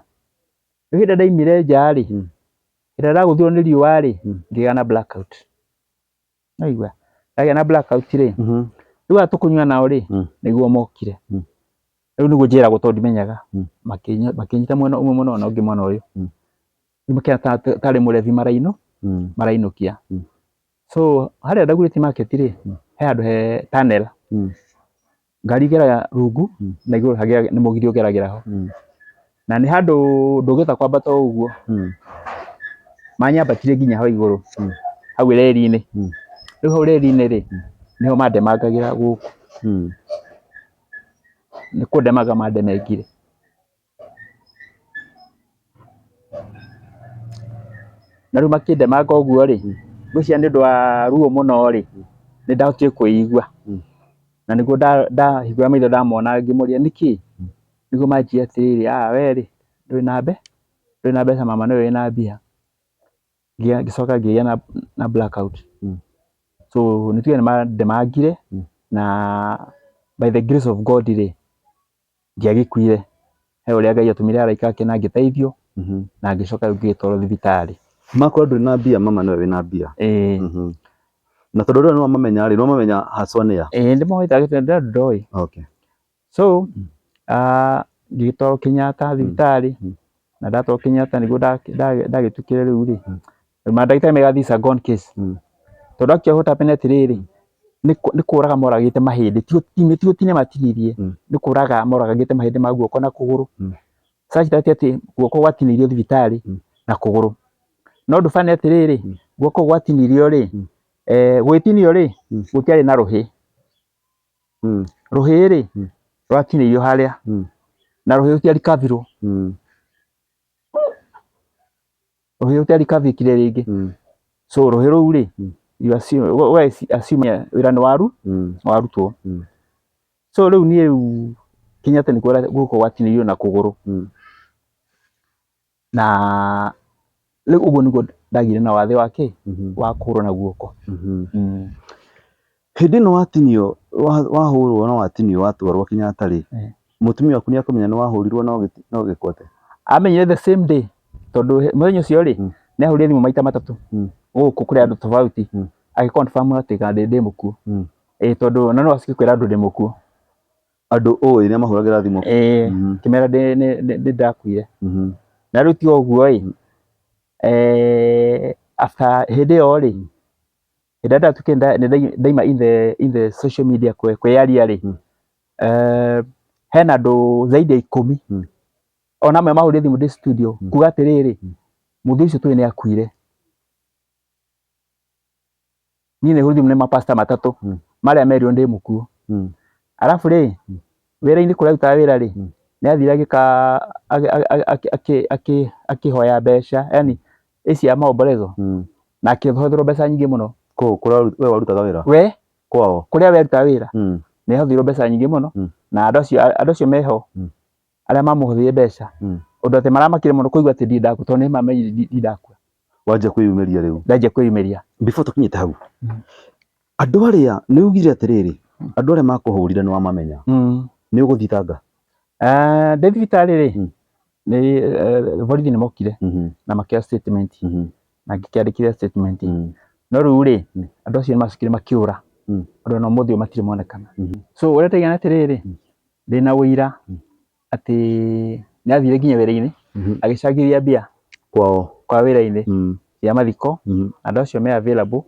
Rĩu hĩndĩ ĩrĩa ndaimire nja rĩ, hĩndĩ ĩrĩa ndagũthirwo nĩ riũa rĩ, ngĩgĩa na blackout. Waigua? Ndagĩa na blackout rĩ, rĩu aya tũkũnyua nao rĩ, nĩguo mokire. Rĩu nĩguo njĩragwo tondũ ndimenyaga. Makĩnyita mwena ũmwe mwena ũyũ na ũngĩ mwena ũyũ. Rĩu makĩona tarĩ mũrebi marainũkia. So harĩa Dagoretti Market rĩ, he handũ he tunnel. Ngari igeraga rungu na igũrũ nĩ mũgithi ũgeragĩra ho. Na nĩ handũ ndũngĩhota kwambata o ũguo. Manyambatirie nginya hau igũrũ, hau reri-inĩ. Rĩu hau reri-inĩ rĩ, nĩho mandemangagĩra gũkũ. Nĩ kũndemanga mandemengire. Na rĩu makĩndemanga ũguo rĩ, ngwĩciria nĩ ũndũ wa ruo mũno rĩ, nĩ ndahotire kwĩigua. Na nĩguo ndahingũra maitho ndamona ngĩmoria nĩkĩ? Nĩguo manjĩra atĩrĩrĩ, ah we rĩ, ndũrĩ na ndũrĩ na mbeca mama nĩwe wĩna mbia. Ngĩcoka ngĩgĩa na blackout. So nĩ tuge nĩ mandemangire na by the grace of God rĩ, ndiagĩkuire. He ũrĩa Ngai atũmire araika ake na ngĩteithio na ngĩcoka rĩu ngĩgĩtwarwo thibitarĩ. Makorwo ndũrĩ na mbia mama nĩwe wĩna mbia. Ĩĩ. Na tondũ rĩu nĩwamamenya rĩ, nĩwamamenya haswa nĩa? Ĩĩ nĩmoĩ ndoĩ. Okay. So ngĩgĩtwarwo Kenyatta thibitarĩ na ndatwarwo Kenyatta nĩguo ndagĩtuĩkire rĩu rĩ, mandagĩtarĩ maugaga this is a gone case. Tondũ actually what happened atĩrĩrĩ, nĩ kũraga moragĩte mahĩndĩ, ti gũtinia matinirie, nĩ kũraga moragĩte mahĩndĩ ma guoko na kũgũrũ. Such that atĩ guoko gwatinĩirio thibitarĩ na kũgũrũ. No ũndũ funny atĩrĩrĩ, guoko gwatinirio rĩ, gwĩtinio rĩ, gũtiarĩ na rũhĩ. Rũhĩ rĩ, rwatinĩirio harĩa na rũhĩ rũtiarikavirwo. Rũhĩ rũtiarikavĩkire rĩngĩ. So rũhĩ rũu rĩ, you assume, we assume wĩra nĩ warutwo. So rĩu niĩ rĩu Kenyatta nĩkuo guoko gwatinĩirio na kũgũrũ. Na rĩu ũguo nĩguo ndagĩire na wathe wa kĩ? Wa kũhũrwo na guoko. Hĩndĩ ĩno watinio, wahũrwo na watinio watwarwo Kenyatta rĩ, mũtumia waku nĩakũmenya nĩ wahũrirwo na ũgĩkua atĩa? Amenyire the same day tondũ mũthenya ũcio rĩ, nĩ ahũrire thimũ maita matatũ gũkũ kũrĩ andũ tofauti agĩ confirm atĩ kana ndĩ mũkuũ. Ĩĩ tondũ na no acoke kwĩra andũ ndĩ mũkuũ. Andũ ũĩ nĩ amahũragĩra thimũ? Ĩĩ, kĩmera ndĩ ndakuire. Na rĩu tiga ũguo ĩ, after hĩndĩ ĩyo rĩ, hĩndĩ ĩrĩa ndatuĩkire nĩ ndaima in the social media kwĩyaria rĩ, hena andũ zaidi ya 10 ona amwe mahũrire thimũ ndĩ studio kuga atĩrĩrĩ, mũthuri ũcio tũĩ nĩ akuire. Niĩ nĩ hũrire thimũ nĩ mapasta matatũ. Marĩa merirwo ndĩ mũkuũ. Arabu rĩ, wĩra-inĩ kũrĩa arutaga wĩra rĩ, nĩ athire agĩka akĩhoya mbeca, yani cia maombolezo, na akĩhotherwo mbeca nyingĩ mũno. Kũ kũrĩa we warutaga wĩra? We Kwao. Kũrĩa we arutaga wĩra, nĩ ahotheirwo mbeca nyingĩ mũno, na andũ acio meho, arĩa mamũhotheire mbeca, ũndũ atĩ maramakire mũno kũigua atĩ ndirĩ ndakua, tondũ nĩ mamenyire ndirĩ ndakua. Wanjia kwĩyumĩria rĩu. Ndanjia kwĩyumĩria. Before tũkinyĩte hau, andũ arĩa nĩ ugire atĩrĩrĩ, andũ arĩa makũhũrire nĩ wamamenya, nĩ ũgũthitanga? Ah, ndĩ thibitarĩ rĩ, nĩ borithi nĩ mokire na makĩoya statement, na ngĩkĩandĩkithia statement, no rĩu rĩ, andũ acio nĩ macokire makĩũra, andũ ona ũmũthĩ ũyũ matirĩ monekana. So ũrĩa ndaigana atĩrĩrĩ, ndĩna ũira atĩ nĩ athire nginya wĩra-inĩ, agĩcangithia mbia Kwao. Kwa wĩra-inĩ cia mathiko. Andũ acio me available.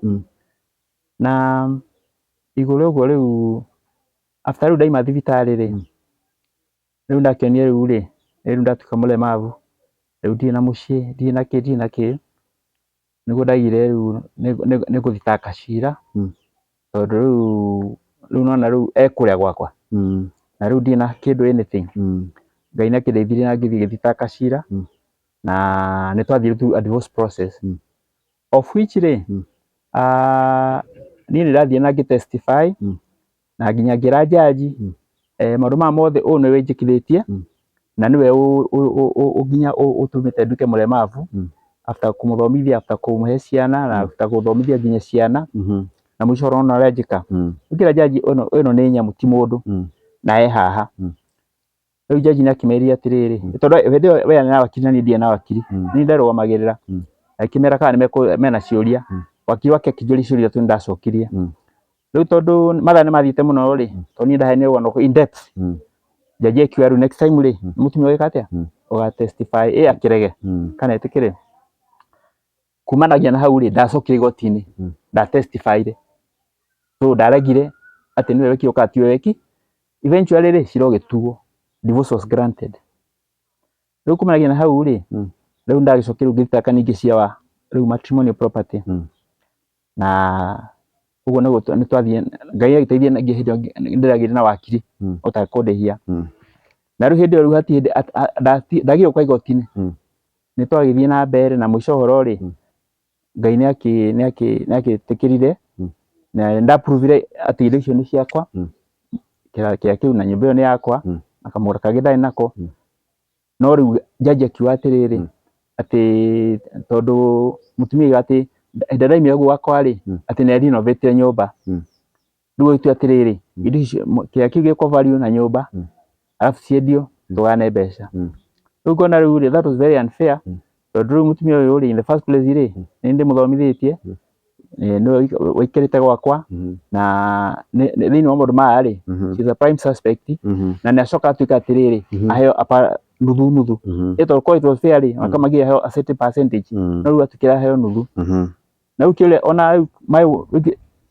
Na igũrũ ũguo rĩu, after rĩu ndaima thibitarĩ rĩ, rĩu ndakĩonire rĩu rĩ, rĩu ndatuĩka mũlemavu, rĩu ndirĩ na mũciĩ, ndirĩ na kĩ, ndirĩ na kĩ, nĩguo ndaigire rĩu nĩ ngũthitanga cira, tondũ rĩu nona rĩu ekũrĩa gwakwa, na rĩu ndirĩ na kĩndũ anything. Ngai nĩ akĩndeithirie na ngĩthiĩ ngĩthitanga cira, na nĩ twathire through a divorce process, of which rĩ, niĩ nĩ ndathire na ngĩ testify, na nginya ngĩra jaji, maũndũ maya mothe ũyũ nĩwe njĩkithĩtie, na nĩwe nginya ũtũmĩte nduĩke mũlemavu, after kũmũthomithia, after kũmũhe ciana, na after gũthomithia nginya ciana, na mũico ũrona ũrĩa njĩka. Ngĩra jaji, ĩno nĩ nyamũ, ti mũndũ, na e haha. Rĩu jaji nĩ akĩmerire atĩrĩrĩ, tondũ hĩndĩ ĩyo we na wakiri na niĩ ndirĩ na wakiri, niĩ ndarũgamagĩrĩra, akĩmera kana mena ciũria. Wakiri wake akĩnjũria ciũria tu, nĩndacokirie. Rĩu tondũ mathaa nĩ mathiĩte mũno rĩ, tondũ niĩ ndaheanire rũgano in depth, jaji akiuga rĩu next time rĩ, mũtumia ũgĩka atĩa, ũga testify ĩ akĩrege kana etĩkĩre. Kumanagia na hau rĩ, ndacokire igoti-inĩ, nda testifyire, so ndaregire atĩ nĩwe wekire kana tiwe weki. Eventually rĩ, cira ũgĩtuo, divorce was granted. Rĩu kumanagia na hau rĩ, rĩu ndagĩcokire rĩu ngĩthitanga ningĩ cia wa rĩu matrimonial property, na ũguo nĩguo nĩ twathiĩ, Ngai agĩteithia, na hĩndĩ ĩyo ndĩragĩire na wakiri ũtarĩ kũndĩhia. Na rĩu hĩndĩ ĩyo rĩu hatirĩ hĩndĩ ndagire gũka igoti-inĩ. Nĩ twagĩthiĩ na mbere, na mũico ũhoro rĩ, Ngai nĩ akĩtĩkĩrire, na nda-prove atĩ indo icio nĩ ciakwa, kĩrĩa kĩu na nyũmba ĩyo nĩ yakwa, na kamũgũnda kangĩ ndarĩ nako. No rĩu jaji akiuga atĩrĩrĩ, atĩ tondũ mũtumia oiga atĩ hĩndĩ ĩrĩa ndaimire gwakwa rĩ, atĩ nĩ renovate nyũmba, rĩu agĩtua atĩrĩrĩ, indo icio, kĩrĩa kĩu gĩkwo value na nyũmba, arabu ciendio tũgayane mbeca. Rĩu ngona rĩu rĩ, that was very unfair, tondũ rĩu mũtumia ũyũ rĩ, in the first place rĩ, nĩ ndĩmũthomithĩtie, nĩwe waikarĩte gwakwa, na thĩinĩ wa maũndũ maya rĩ, she is a prime suspect, na nĩ acoka atuĩka atĩrĩrĩ, aheo nuthu nuthu. Ĩ tondũ korwo it was fair rĩ, akamagire aheo a certain percentage, no rĩu atuĩkire aheo nuthu. Na rĩu kĩũria ona rĩu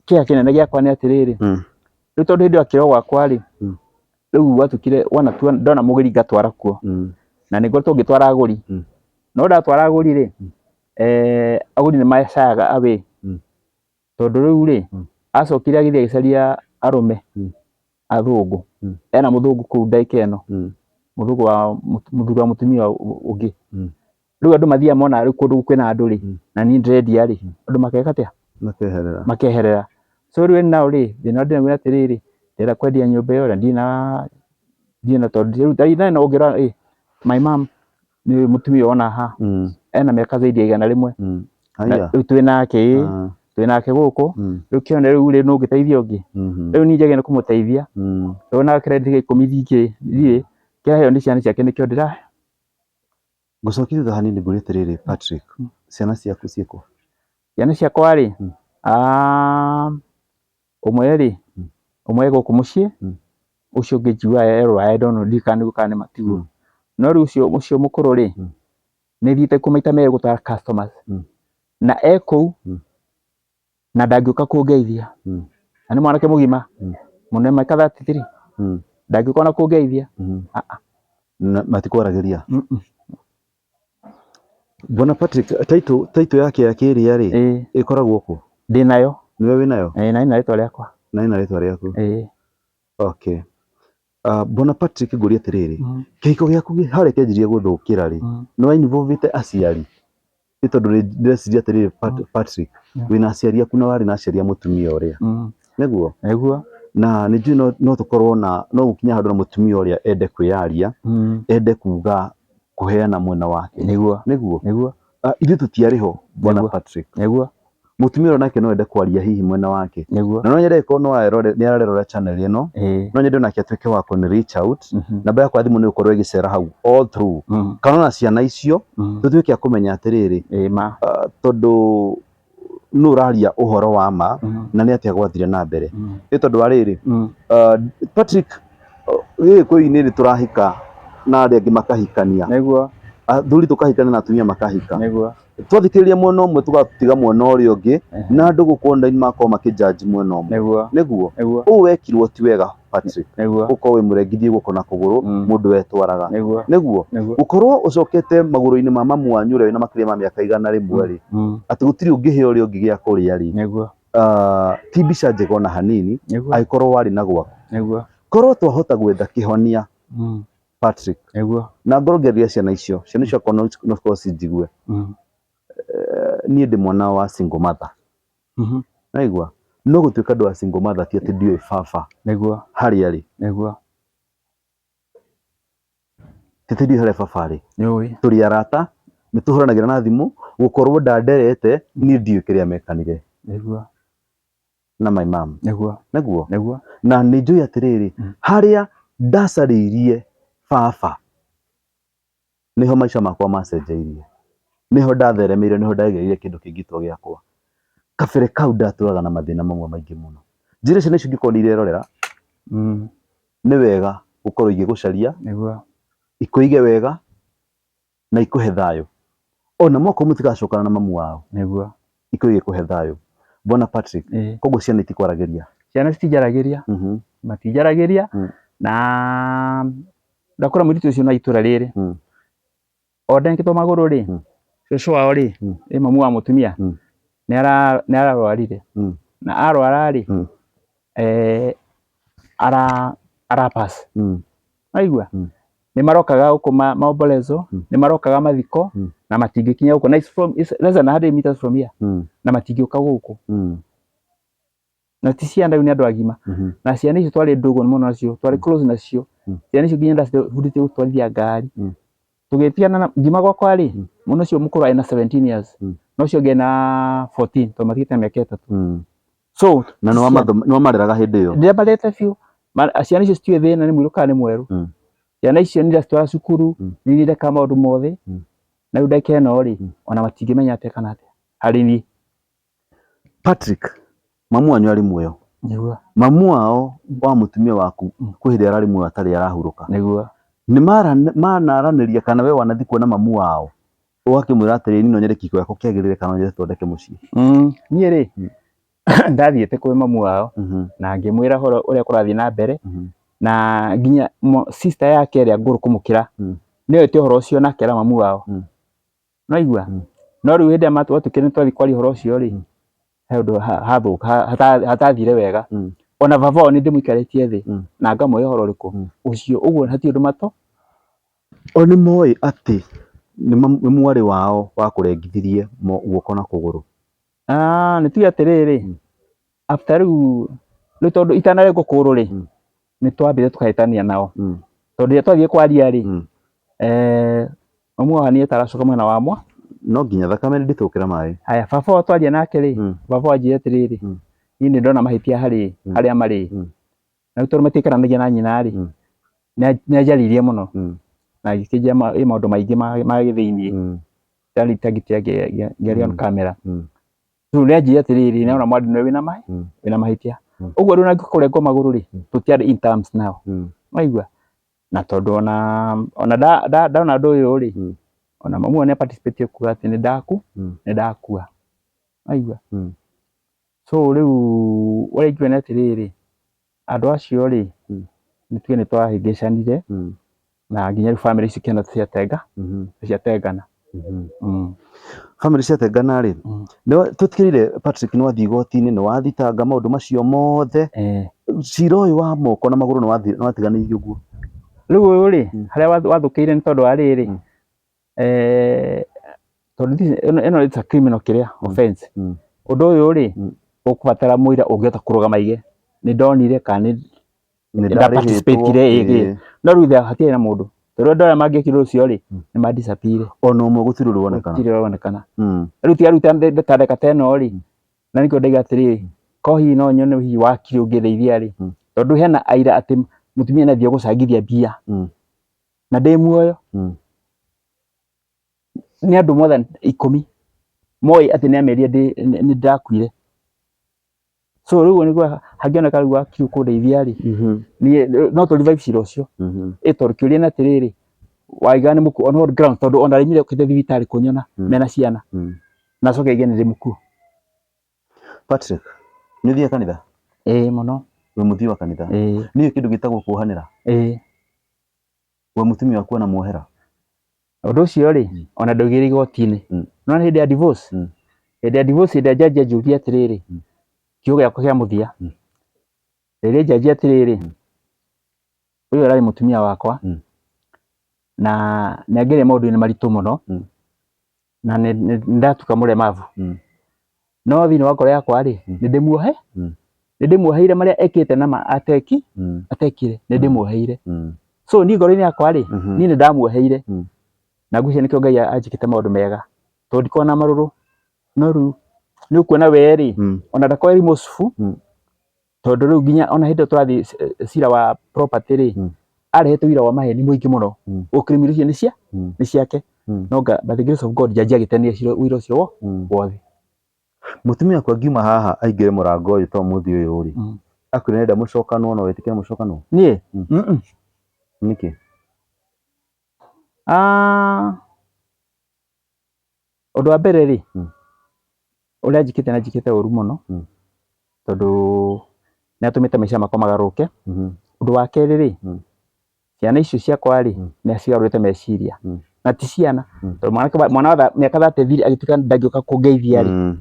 kĩeha kĩnene gĩakwa nĩ atĩrĩrĩ, rĩu tondũ hĩndĩ ĩyo akĩrwo gwakwa rĩ, rĩu gwatuĩkire wona ndona mũgĩri ngatwara kuo, na nĩ ngoretwo ngĩtwara agũri, no ndatwara agũri rĩ, agũri nĩ macayaga away, tondũ rĩu rĩ, acokire agĩthiĩ agĩcaria arũme athũngũ. Ena mũthũngũ kũu ndagĩka ĩno, mũthũngũ wa mũthuri wa mũtumia ũngĩ. Rĩu andũ mathiaga mona rĩu kũndũ kwĩna andũ rĩ, na niĩ ndĩrendia rĩ, andũ makeka atĩa? Makeherera. Makeherera. So rĩu now rĩ, thĩna ndĩnaguo nĩ atĩrĩrĩ, ndĩrenda kwendia nyũmba ĩyo na ndirĩ na tondũ rĩu ndarĩ na ũngĩrora ĩ, my mom nĩ mũtumia wona haha, ena mĩaka zaidi ya 100. Na Haya. rĩu twĩ nake ĩ, twĩ nake gũkũ, rĩu kĩone rĩu rĩ, nũ ũngĩteithia ũngĩ? Rĩu niĩ njagĩrĩire nĩ kũmũteithia, rĩu na credit ya 10 thingĩ ndirĩ, kĩrĩa nĩ ciana ciake nĩkĩo ndĩra Ngũcokia thutha hanini ngũrie atĩrĩrĩ, Patrick, ciana ciaku ciĩkũ? Ciana ciakwa rĩ, ũmwe rĩ, ũmwe e gũkũ mũciĩ, ũcio ũngĩ njiguaga e Rũraya, I don't know, ndiũĩ kana nĩguo kana nĩ tiguo. No rĩu ũcio mũkũrũ rĩ, nĩ thiĩte kuo maita merĩ gũtwara customers, na e kũu, na ndangĩũka kũngeithia, na nĩ mwanake mũgima, mũnene mĩaka 33, ndangĩũka ona kũngeithia. Ah, ah. Na matikwaragĩria? Bwana Patrick, title yake ya kĩrĩa rĩ, ĩkoragwo kũ? Ndĩnayo. Nĩwe wĩnayo? Ĩĩ, na ĩna rĩtwa rĩakwa. Na ĩna rĩtwa rĩaku? Ĩĩ. Okay. Bwana Patrick, ngũrie atĩrĩrĩ, kĩhiko gĩaku harĩa kĩanjirie gũthũkĩra rĩ, nĩ wa involve aciari? Nĩ tondũ ndĩreciria atĩrĩrĩ, Patrick, wĩna aciari aku na warĩ na aciari a mũtumia ũrĩa, nĩguo? Nĩguo. Na nĩ njũĩ no tũkorwo na no gũkinya handũ na mũtumia ũrĩa ende kwĩyaria, ende kuga kũheana mwena wake. Nĩguo. Nĩguo? Nĩguo. Ithuĩ tũtiarĩ ho, Bwana Patrick. Nĩguo. Mũtumia ũrĩa nake no ende kwaria hihi mwena wake. Nĩguo. Na no nyende ĩkorwo no arore, nĩ ararerora channel ĩno, no nyende onake atuĩke wa kũni reach out. Namba yakwa ya thimũ nĩ gũkorwo ĩgĩcera hau all through. Kana ona ciana icio, tũtuĩke a kũmenya atĩrĩrĩ, Ma. Tondũ nũ ũraria ũhoro wa ma, na nĩ atĩa gwathire na mbere. Nĩ tondũ wa rĩrĩ, Patrick, Gĩkũyũ-inĩ nĩ tũrahika na arĩa angĩ makahikania. Nĩguo. Athuri tũkahikania na atumia makahika. Nĩguo. Twathikĩrĩria mwena ũmwe tũgatiga mwena ũrĩa ũngĩ, na andũ gũkũ online makorwo makĩ judge mwena ũmwe. Nĩguo. Nĩguo. Nĩguo. Ũũ wekirwo ti wega, Patrick. Nĩguo. Gũkorwo wĩ mũrengithie guoko na kũgũrũ, mũndũ wetwaraga. Nĩguo. Nĩguo. Nĩguo. Gũkorwo ũcokete magũrũ-inĩ ma mamu wanyu ũrĩa wĩna makĩria ma mĩaka 100 rĩ, atĩ gũtirĩ ũngĩhe ũrĩa ũngĩ gĩa kũrĩa rĩ, Nĩguo. Ti mbica njega ona hanini, Nĩguo. angĩkorwo warĩ na gwaku. Nĩguo. Korwo twahota gwetha kĩhonia, Patrick, Nĩguo. na ngorwo ngĩarĩria ciana icio, ciana icio akorwo no cikorwo cinjigue. Niĩ ndĩ mwana wa single mother. Naigua? No gũtuĩka ndĩ wa single mother ti atĩ ndiũĩ baba Nĩguo. harĩa arĩ. Nĩguo. Ti atĩ ndiũĩ harĩa baba arĩ. Nĩũĩ. Tũrĩ arata, nĩ tũhũranagĩra na thimũ, gũkorwo ndanderete, niĩ ndiũĩ kĩrĩa mekanire. Nĩguo. Na my mom. Nĩguo. Nĩguo. Nĩguo. Na nĩ njũĩ atĩrĩrĩ, harĩa ndacarĩirie baba, nĩho maica makwa macenjeirie. Nĩho ndatheremeire, nĩho ndagereire kĩndũ kĩngĩtwo gĩakwa. Kabere kau ndatũraga na mathĩna mamwe maingĩ mũno. Njĩra ciana icio ingĩkorwo nĩ irerorera, nĩ wega gũkorwo igĩgũcaria, Nĩguo. ikũige wega, na ikũhe thayũ. Ona moko mũtigacokana na mamu wao. Nĩguo. Ikũige kũhe thayũ. Bwana Patrick, koguo ciana itikwaragĩria? Ciana citinjaragĩria. Matinjaragĩria. Na ndakora mũirĩtu ũcio na itũra rĩrĩ. O ndengĩtwo magũrũ rĩ, cũcũ wao rĩ, ĩ mamu wa mũtumia, nĩ ararwarire. Na arwara rĩ, ara pass. Waigua? Nĩ marokaga gũkũ maombolezo, nĩ marokaga mathiko, na matingĩkinya gũkũ. Na it's less than 100 meters from here. Na matingĩũka gũkũ. Na ti ciana rĩu nĩ andũ agima. Na ciana icio twarĩ ndũgũ mũno nacio, twarĩ close nacio. Ciana icio nginya ndacibundithĩtie gũtwarithia ngari. Tũgĩtigana na ngiuma gwakwa rĩ, mwana ũcio mũkũrũ arĩ na 17 years. Na ũcio ũngĩ ena 14 tondũ matigĩte na mĩaka 3. So, na nĩ wamareraga hĩndĩ ĩyo? Ndĩramarerete biũ. Ciana icio citiũĩ thĩna nĩ mũirũ kana nĩ mwerũ. Ciana icio nĩ ndacitwara cukuru, nĩ niĩ ndekaga maũndũ mothe. Na rĩu ndagĩka ĩno rĩ, ona matingĩmenya atĩa kana atĩa harĩ niĩ. Patrick, mamu wanyu arĩ muoyo? Nĩguo. Mamu wao wa mũtumia waku kwĩ hĩndĩ ararĩ muoyo atarĩ arahurũka? Nĩguo. Nĩ manaranĩria kana we wanathiĩ kuona mamu wao ũgakĩmwĩra atĩrĩrĩ, niĩ no nyende kĩhiko gĩakwa kĩagĩrĩre kana no nyende tũthondeke mũciĩ? Niĩ rĩ, ndathiĩte kwĩ mamu wao na ngĩmwĩra ũhoro ũrĩa kũrathiĩ na mbere, na nginya sister yake ĩrĩa ngũrũ kũmũkĩra nĩoĩte ũhoro ũcio na akera mamu wao. Nĩwaigua? No rĩu hĩndĩ ĩrĩa twatuĩkire nĩ twathiĩ kwaria ũhoro ũcio rĩ, he ũndũ hathũka hatathire wega. Ona baba wao nĩ ndĩmũikarĩtie thĩ na ngamũhe ũhoro ũrĩkũ ũcio, ũguo hatirĩ ũndũ mato. O nĩ moĩ atĩ nĩ mwarĩ wao wakũrengithirie guoko na kũgũrũ? Nĩ tuge atĩrĩrĩ, after rĩu tondũ itanarengwo kũgũrũ rĩ, nĩ twambire tũkahĩtania nao. Tondũ rĩrĩa twathiĩ kwaria rĩ, mamu wao nĩ ataracoka mwena wa mwa. No nginya thakame ndĩtũkĩra maĩ. Haya, baba wao twaria nake rĩ, baba wao anjĩra atĩrĩrĩ, niĩ nĩ ndona mahĩtia harĩ harĩa marĩ. Na rĩu tondũ matiikaranagia na nyina rĩ, nĩ anjarĩirie mũno. Na agĩkĩnjĩra maũndũ maingĩ ma gĩthĩiniĩ. Itangĩtia ngĩaria on camera. Rĩu nĩ anjĩrire atĩrĩrĩ, nĩ ona mwarĩ nĩwe wĩna mahĩtia. Ũguo rĩu na kũrengwo magũrũ rĩ, tũtiarĩ in terms nao. Waigua? Na tondũ ona ndona ũndũ ũyũ rĩ, ona mamu wao nĩ participate kuga atĩ nĩ ndakua. Waigua? So rĩu ũrĩa ingiuga nĩ atĩrĩrĩ, andũ acio rĩ, nĩ tuge nĩ twahĩngĩcanire, na nginya rĩu bamĩrĩ ici cikĩhana ciatenga, ciatengana. Bamĩrĩ ciatengana rĩ, twĩtĩkĩrire Patrick nĩ wathiĩ igoti-inĩ, nĩ wathitanga maũndũ macio mothe, cira ũyũ wa moko na magũrũ nĩ watiganĩirio ũguo? Rĩu ũyũ rĩ, harĩa wathũkĩire nĩ tondũ wa rĩrĩ, tondũ ĩno it's a criminal kĩrĩa offense. Ũndũ ũyũ rĩ, ũkũbatara mũira ũngĩhota kũrũgama aige nĩ ndonire kana nĩ nĩ participate ĩĩ. No rĩu hatirĩ na mũndũ, tondũ andũ arĩa mangĩekire ũcio rĩ, nĩ ma disappear. Ona ũmwe gũtirĩ ũrĩ wonekana. Gũtirĩ ũronekana. Rĩu tiga rĩu ta ndagĩka ta ĩno rĩ, na nĩkĩo ndaiga atĩrĩrĩ, ko hihi no nyone hihi wakiri ũngĩndeithia rĩ, tondũ hena aira atĩ mũtumia nĩ athiĩ gũcangithia mbia na ndĩ muoyo. Nĩ andũ more than 10 moĩ atĩ nĩ amerire nĩ ndakuire. So rĩu nĩguo hangĩoneka rĩu wakiri ũkũndeithia rĩ, niĩ no tũ revive cira ũcio. Ĩ tondũ kĩũria nĩ atĩrĩrĩ, waiga nĩ mũkuo on what grounds, tondũ ona arĩmire okĩte thibitarĩ kũnyona mena ciana na acoke aige nĩ ndĩ mũkuo. Patrick, nĩ ũthiaga kanitha? Ĩĩ mũno. Wĩ mũthii wa kanitha? Ĩĩ. Nĩ ũĩ kĩndũ gĩtagwo kuohanĩra? Ĩĩ. We mũtumia waku anamuohera? Ũndũ ũcio rĩ, ona ndaugire igoti-inĩ. Nĩwona hĩndĩ ya divorce? Hĩndĩ ya divorce, hĩndĩ ya jaji anjũria atĩrĩrĩ, kiugo gĩakwa kĩa mũthia. Rĩrĩa jaji atĩrĩrĩ, ũyũ ararĩ mũtumia wakwa na nĩ angereire maũndũ-inĩ maritũ mũno na nĩ ndatuĩka mũlemavu. No thĩinĩ wa ngoro yakwa rĩ, nĩ ndĩmuohe, nĩ ndĩmuoheire marĩa ekĩte na ateki, atekire, nĩ ndĩmuoheire. So niĩ ngoro-inĩ yakwa rĩ, niĩ nĩ ndamuoheire. Na ngwĩciria nĩkĩo Ngai anjĩkĩte maũndũ mega, tondũ ndikoragwo na marũrũ. No rĩu nĩ ũkuona we rĩ, ona ndakoragwo remorseful, tondũ rĩu nginya ona hĩndĩ ĩyo tũrathiĩ cira wa property rĩ, arehete ũira wa maheni mũingĩ mũno. Gũkĩrĩmĩra icio nĩ cia nĩ ciake. No by the grace of God jaji agĩtenia cira ũira ũcio wothe. Mũtumia waku angiuma haha aingĩre mũrango ũyũ to mũthĩ ũyũ rĩ, akwĩre nĩarenda mũcokanwo, no wĩtĩkĩre mũcokanwo? Niĩ? Nĩkĩ? Ũndũ wa mbere rĩ, ũrĩa njĩkĩte na njĩkĩte ũru mũno, tondũ nĩ atũmĩte maica makwa magarũrũke. Ũndũ wa kerĩ rĩ, ciana icio ciakwa rĩ, nĩ acigarũrĩte meciria. Na ti ciana, tondũ mwana wa mĩaka 33 agĩtuĩka ndangĩũka kũngeithia rĩ,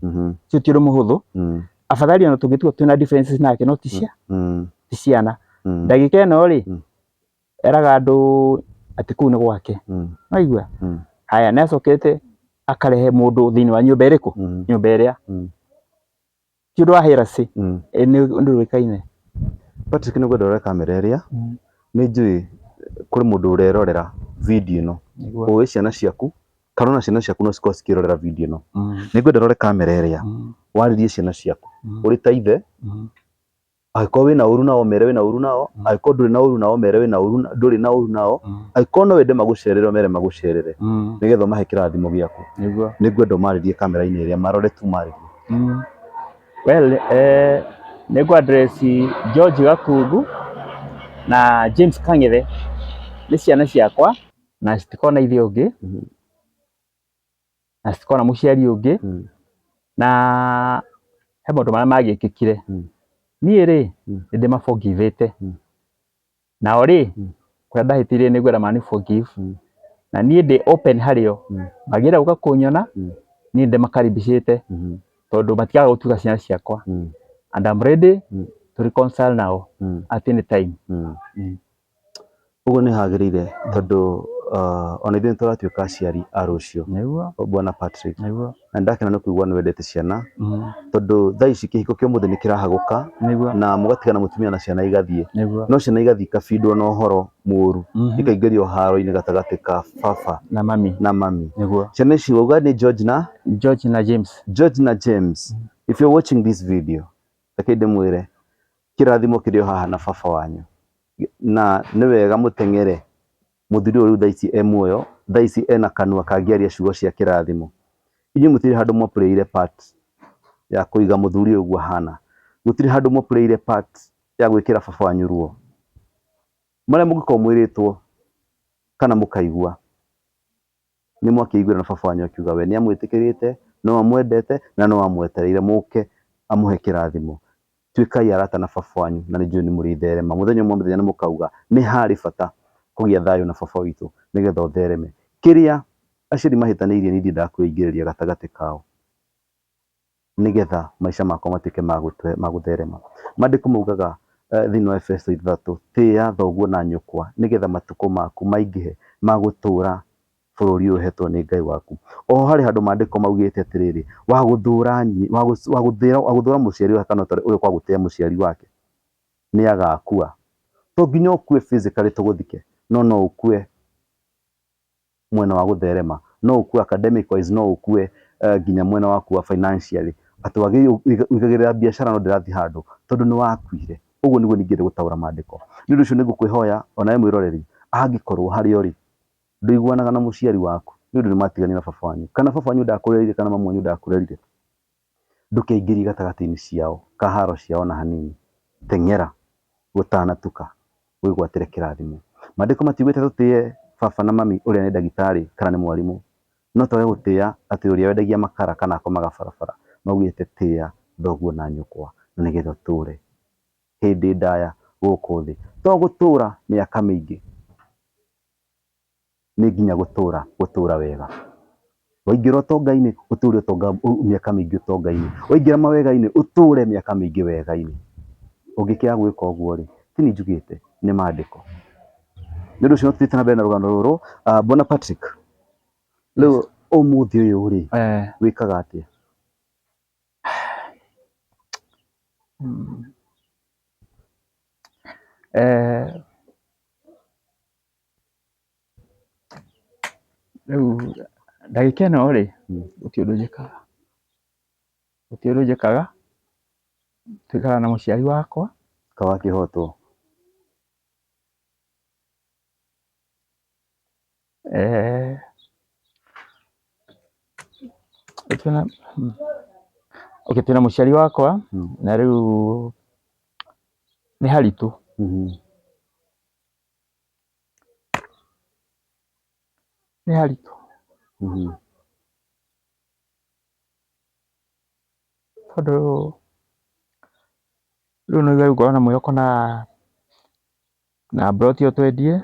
ũcio ti ũndũ mũhũthũ. Afadhali ona tũngĩtua twĩna differences nake, no ti ciana. Ndagĩka ĩno rĩ, eraga andũ atĩ kũu nĩ gwake. Waigua? Haya, nĩ acokete akarehe mũndũ thĩinĩ wa nyũmba ĩrĩkũ? Nyũmba ĩrĩa. Ti ũndũ wa heresy, nĩ ũndũ ũĩkaine. Patrick, nĩ ngwenda ũrore kamera ĩrĩa. Nĩ njũĩ kũrĩ mũndũ ũrerorera video ĩno. Ũĩ ciana ciaku, kana ona ciana ciaku no cikorwo cikĩrorera video ĩno. Nĩ ngwenda ũrore kamera ĩrĩa, warĩrie ciana ciaku. Ũrĩ ta ithe, angĩkorwo wĩna ũru nao mere wĩna ũru nao, angĩkorwo ndũrĩ na ũru nao mere wĩna ũru ndũrĩ na ũru nao, angĩkorwo no wende magũcerere ũmere magũcerere, nĩgetha ũmahe kĩrathimo gĩaku. Nĩ ngwenda ũmarĩrie kamera-inĩ ĩrĩa, marore tu marĩrie. Well, nĩ ngũ address George Gakungu na James Kang'ethe, nĩ ciana ciakwa na citikoragwo na ithe ũngĩ, na citikoragwo na mũciari ũngĩ, na he maũndũ marĩa magĩkĩkire. Niĩ rĩ, nĩ ndĩmaforgivĩte. Nao rĩ, kũrĩa ndahĩtĩirie nĩ ngwenda mani forgive. Na niĩ ndĩ open harĩo. Mangĩenda gũka kũnyona, niĩ ndĩmakaribicĩte, tondũ matigaga gũtuĩka ciana ciakwa. And I'm ready to reconcile nao at any time. Ũguo nĩ hagĩrĩire, tondũ ona ithuĩ nĩ tũratuĩka aciari a rũciũ. Bwana Patrick. Na ndakena nĩ kũigua nĩ wendete ciana, tondũ thaa ici kĩhiko kĩa ũmũthĩ nĩ kĩrahagũka na mũgatigana mũtumia na ciana igathiĩ. No ciana igathiĩ ikabindwo na ũhoro mũru, ikaingĩrio haro-inĩ gatagatĩ ka baba na mami. Na mami. Ciana ici wauga nĩ George na? George na James. George na James. If you're watching this video, reke ndĩmwĩre kĩrathimo kĩrĩ o haha na baba wanyu. Na nĩ wega mũteng'ere mũthuri ũyũ rĩu thaa ici e muoyo, thaa ici ena kanua kangĩaria ciugo cia kĩrathimo. Inyuĩ mũtirĩ handũ mwaplayire part ya kũiga mũthuri ũyũ ũguo ahana. Gũtirĩ handũ mwaplayire part ya gwĩkĩra baba wanyu ruo. Marĩa mũngĩkorwo mwĩrĩtwo kana mũkaigua, nĩ mwakĩiguire na baba wanyu akiuga we nĩ amwĩtĩkĩrĩte, no amwendete na no amwetereire mũke amũhe kĩrathimo. Tuĩkai arata na baba wanyu na nĩ njũĩ nĩ mũrĩtherema. Mũthenya ũmwe mũthenya nĩ mũkauga nĩ harĩ bata kũgĩa thayũ na baba witũ nĩgetha ũthereme. Kĩrĩa Aciari mahĩtanĩirie niĩ ndiendaga kwĩingĩrĩria gatagatĩ kao nĩgetha maica makwa matuĩke ma gũtherema. Maandĩko maugaga thĩinĩ wa Efeso 6, tĩĩa thoguo na nyũkwa nĩgetha matukũ maku maingĩhe ma gũtũũra bũrũri ũyũ ũhetwo nĩ Ngai waku. Oho harĩ handũ maandĩko maugĩte atĩrĩrĩ, wa gũthũra mũciari wake kana ũrĩa kwaga gũtĩĩa mũciari wake nĩ agakua. To nginya ũkue physically tũgũthike, no no ũkue mwena wa gũtherema, no ũkue academic wise, no ũkue nginya mwena waku wa financially, atĩ wagĩrĩirwo ũigagĩrĩra biacara no ndĩrathiĩ handũ tondũ nĩ wakuire. Ũguo nĩguo ningĩenda gũtaũra maandĩko. Nĩ ũndũ ũcio nĩ ngũkwĩhoya onawe mwĩroreri, angĩkorwo harĩa ũrĩ ndũiguanaga na mũciari waku nĩ ũndũ nĩ mwatiganire na baba wanyu, kana baba wanyu ndakũrerire kana mamu wanyu ndakũrerire, ndũkeingĩrie gatagatĩ-inĩ ciao ka haro ciao na hanini. Teng'era gũtanatuka wĩgwatĩre kĩrathimo. Maandĩko matiugĩte tũtĩe baba na mami ũrĩa nĩ ndagĩtarĩ kana nĩ mwarimũ, no twage gũtĩĩa atĩ ũrĩa wendagia makara kana akomaga barabara. Maugĩte tĩĩa thoguo na nyũkwa na nĩgetha ũtũre hĩndĩ ndaya gũkũ thĩ. To gũtũra mĩaka mĩingĩ, nĩ nginya gũtũra gũtũra wega. Waingĩra ũtonga-inĩ ũtũre ũtonga mĩaka mĩingĩ ũtonga-inĩ, waingĩra mawega-inĩ ũtũre mĩaka mĩingĩ wega-inĩ. Ũngĩkĩaga gwĩka ũguo rĩ, ti niĩ njugĩte nĩ maandĩko. Nĩ ũndũ ũcio no tũthiĩte na mbere na rũgano rũrũ. Bwana Patrick, rĩu ũmũthĩ ũyũ rĩ, wĩkaga atĩa? Rĩu ndagĩka ĩno rĩ, gũtirĩ ũndũ njĩkaga, gũtirĩ ũndũ njĩkaga, tũikaraga na mũciari wakwa. Ka wakĩhotwo? Okay, twĩna mũciari wakwa na rĩu nĩ haritũ. Nĩ haritũ. Tondũ rĩu nĩ ũigua ngorwo na mwĩhoko na mburoti ĩyo twendie.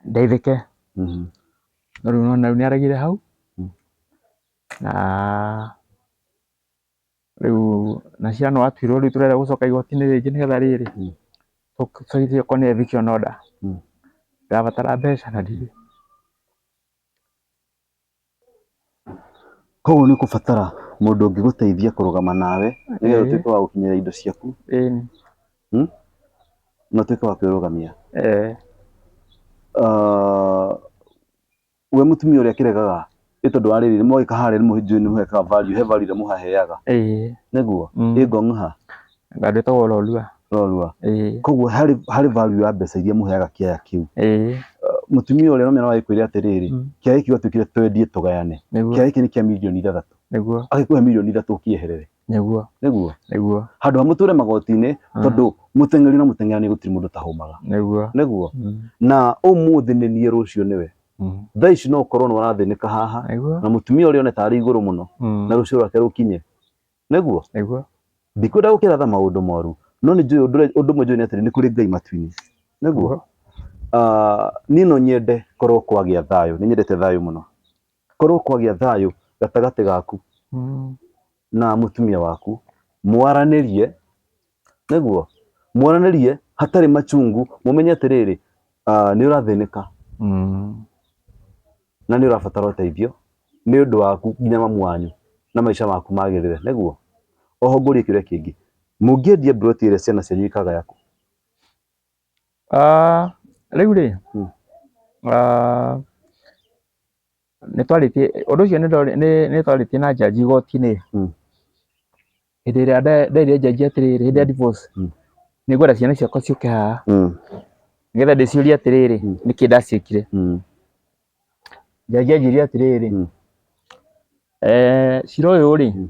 Ndeithĩke. No rĩu nĩwona rĩu nĩ aregire hau na rĩu na ciana nĩwatuirwo rĩu tũrenda gũcoka igoti-inĩ rĩngĩ nĩgetha rĩrĩ tũcokie okorwo nĩ eviction order. Ndĩrabatara mbeca na ndirĩ. Koguo nĩ ũkũbatara mũndũ ũngĩgũteithia kũrũgama nawe nĩgetha ũtuĩke wa gũkinyĩra indo ciaku. Ĩni. Na ũtuĩke wa kwĩrũgamia. We mũtumia ũrĩa akĩregaga nĩ tondũ wa rĩrĩ, nĩmwagĩka harĩa nĩmũnjũĩ nĩmũhekaga value, he value ĩrĩa mũhaheaga. Nĩguo? Ĩ Ngong'ha? Handũ hetagwo Lolua. Lolua. Koguo harĩ value ya mbeca iria mũheaga kĩaya kĩu. Mũtumia ũrĩa no agĩkwĩre atĩrĩrĩ, kĩaya gĩkĩ gwatuĩkire twendie tũgayane. Kĩaya gĩkĩ nĩ kĩa mirioni 6. Agĩkũhe mirioni 3 ũkĩeherere. Nĩguo. Nĩguo? Nĩguo. Handũ ha mũtũre magoti-inĩ, tondũ mũteng'eri na mũteng'erani gũtirĩ mũndũ ũtahũmaga. Nĩguo. Nĩguo? Na ũmũthĩ nĩ niĩ rũciũ nĩwe. Thaa ici no ũkorwo nĩ ũrathĩnĩka haha na mũtumia ũrĩa one tarĩ igũrũ mũno na rũciũ rwake rũkinye. Nĩguo? Nĩguo. Ndikwenda gũkĩratha maũndũ moru, no nĩ njũĩ ũndũ ũmwe njũĩ nĩ atĩrĩ, nĩ kũrĩ Ngai matu-inĩ. Nĩguo? Niĩ no nyende korwo kwagĩa thayũ, nĩ nyendete thayũ mũno. Korwo kwagĩa thayũ gatagatĩ gaku na mũtumia waku, mwaranĩrie, nĩguo? Mwaranĩrie hatarĩ machungu, mũmenye atĩrĩrĩ, nĩ ũrathĩnĩka na nĩ ũrabatara ũteithio nĩ ũndũ waku nginya mamu wanyu na maica maku magĩrĩre, nĩguo? Oho ngũrie kĩũria kĩngĩ, mũngĩendia mburoti ĩrĩa ciana cianyu ikagaya kũ? Rĩu rĩ, nĩ twarĩtie ũndũ ũcio nĩ twarĩtie na njanji igoti-inĩ. Hĩndĩ ĩrĩa nderire njanji atĩrĩrĩ, hĩndĩ ya divorce, nĩ ngwenda ciana ciakwa ciũke haha nĩgetha ndĩciũrie atĩrĩrĩ, nĩkĩ ndaciĩkire. Njanji anjĩrire atĩrĩrĩ, cira ũyũ rĩ,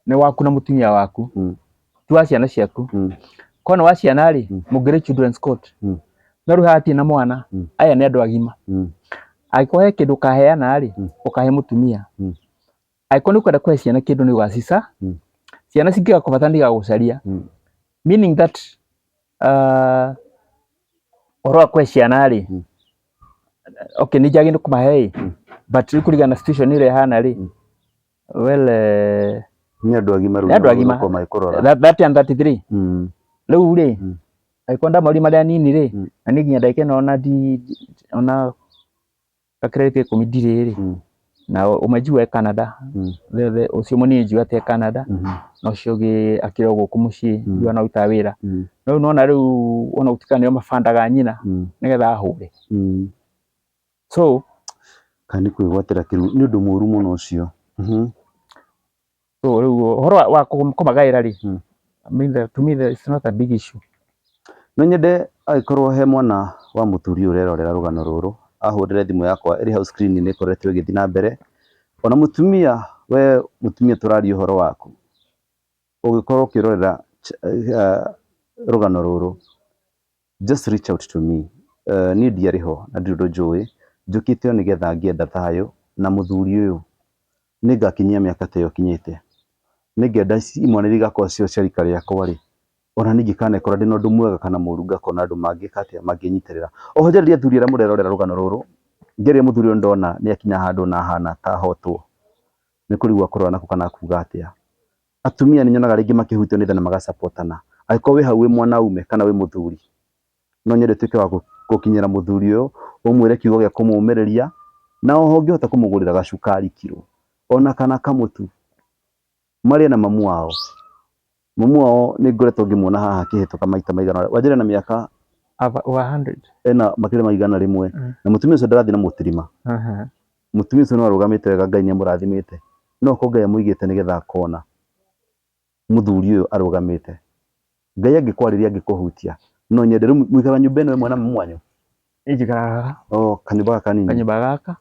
nĩ waku na mũtumia waku, ti wa ciana ciaku. Korwo nĩ wa ciana rĩ, mũngĩrĩ children's court. No rĩu haha hatirĩ na mwana, aya nĩ andũ agima. Angĩkorwo he kĩndũ ũkaheana rĩ, ũkahe mũtumia. Angĩkorwo nĩ ũkwenda kũhe ciana kĩndũ nĩ ũgacica, ciana cingĩgakũbata nĩ igagũcaria. Meaning that Ũhoro wa kũhe ciana rĩ, okay, nĩ njagĩrĩirwo nĩ kũmahe ĩ, but rĩu kũringana na situation ĩrĩa ĩhana rĩ, well, Nĩ andũ agimaru nĩ andũ agima. magũkorwo magĩkũrora. 30 and 33. Rĩu rĩ, angĩkorwo ndamaũria marĩ anini rĩ, na niĩ nginya ndagĩka ĩno ona ndi ona gakĩrĩte 10 ndirĩ rĩ, na ũmwe njiguaga e Canada, ũcio mũnini njiguaga atĩ e Canada, na ũcio ũngĩ akĩrĩ o gũkũ mũciĩ, ndiũĩ ona arutaga wĩra. No rĩu nĩwona rĩu ona gũtuĩka nĩo mabandaga nyina nĩgetha ahũre. So Kana nĩ kwĩgwatĩra kĩru nĩ ũndũ mũru mũno ũcio. So rĩu ũhoro wa kũmagaĩra rĩ, I mean, to me it's not a big issue. No nyende angĩkorwo he mwana wa mũthuri ũyũ ũrerorera rũgano rũrũ, ahũrĩre thimũ yakwa ĩrĩ hau screen -inĩ ĩkoretwo ĩgĩthiĩ na mbere. Ona mũtumia, we mũtumia tũraria ũhoro waku, ũngĩkorwo ũkĩrorera rũgano rũrũ, just reach out to me. Niĩ ndiarĩ ho na ndirĩ ũndũ njũĩ, njũkĩte o nĩgetha ngĩenda thayũ na mũthuri ũyũ. Nĩngakinyia mĩaka ta ĩyo kinyĩte, nĩngenda imwana iria igakorwo cio cia rika rĩakwa rĩ, ona niĩ ingĩkanekora ndĩna ũndũ mwega kana mũru ngakona andũ mangĩka atĩa, mangĩnyitĩrĩra. Oho njarĩrie athuri arĩa mũrerorera rũgano rũrũ, ngĩaria mũthuri ũyũ ndona nĩ akinya handũ na ahana ta ahotwo nĩ kũrigwo akũrora nakũ kana akuga atĩa. Atumia nĩ nyonaga rĩngĩ makĩhutio nĩ thĩna magasapotana. Angĩkorwo wĩ hau wĩ mwanaume kana wĩ mũthuri, no nyende ũtuĩke wa gũkinyĩra mũthuri ũyũ, ũmwĩre kiugo gĩa kũmũmĩrĩria, na oho ũngĩhota kũmũgũrĩra gacukari kiro, ona kana kamũtu, marĩe na mamu wao. Mamu wao nĩ ngoretwo ngĩmuona haha akĩhĩtũka maita maigana ũna. Wanjĩra na mĩaka Over 100. Ena makĩria ma 100. Na mũtumia ũcio ndarathiĩ na mũtirima. Mũtumia ũcio no arũgamĩte wega, Ngai nĩ amũrathimĩte. No okorwo Ngai amũigĩte nĩgetha akona mũthuri ũyũ arũgamĩte. Ngai angĩkwarĩria angĩkũhutia, no nyende rĩu mũikaraga nyũmba ĩno ĩmwe na mamu wanyu? Niĩ njikaraga haha. Oh, kanyũmba gaka kanini. Kanyũmba gaka.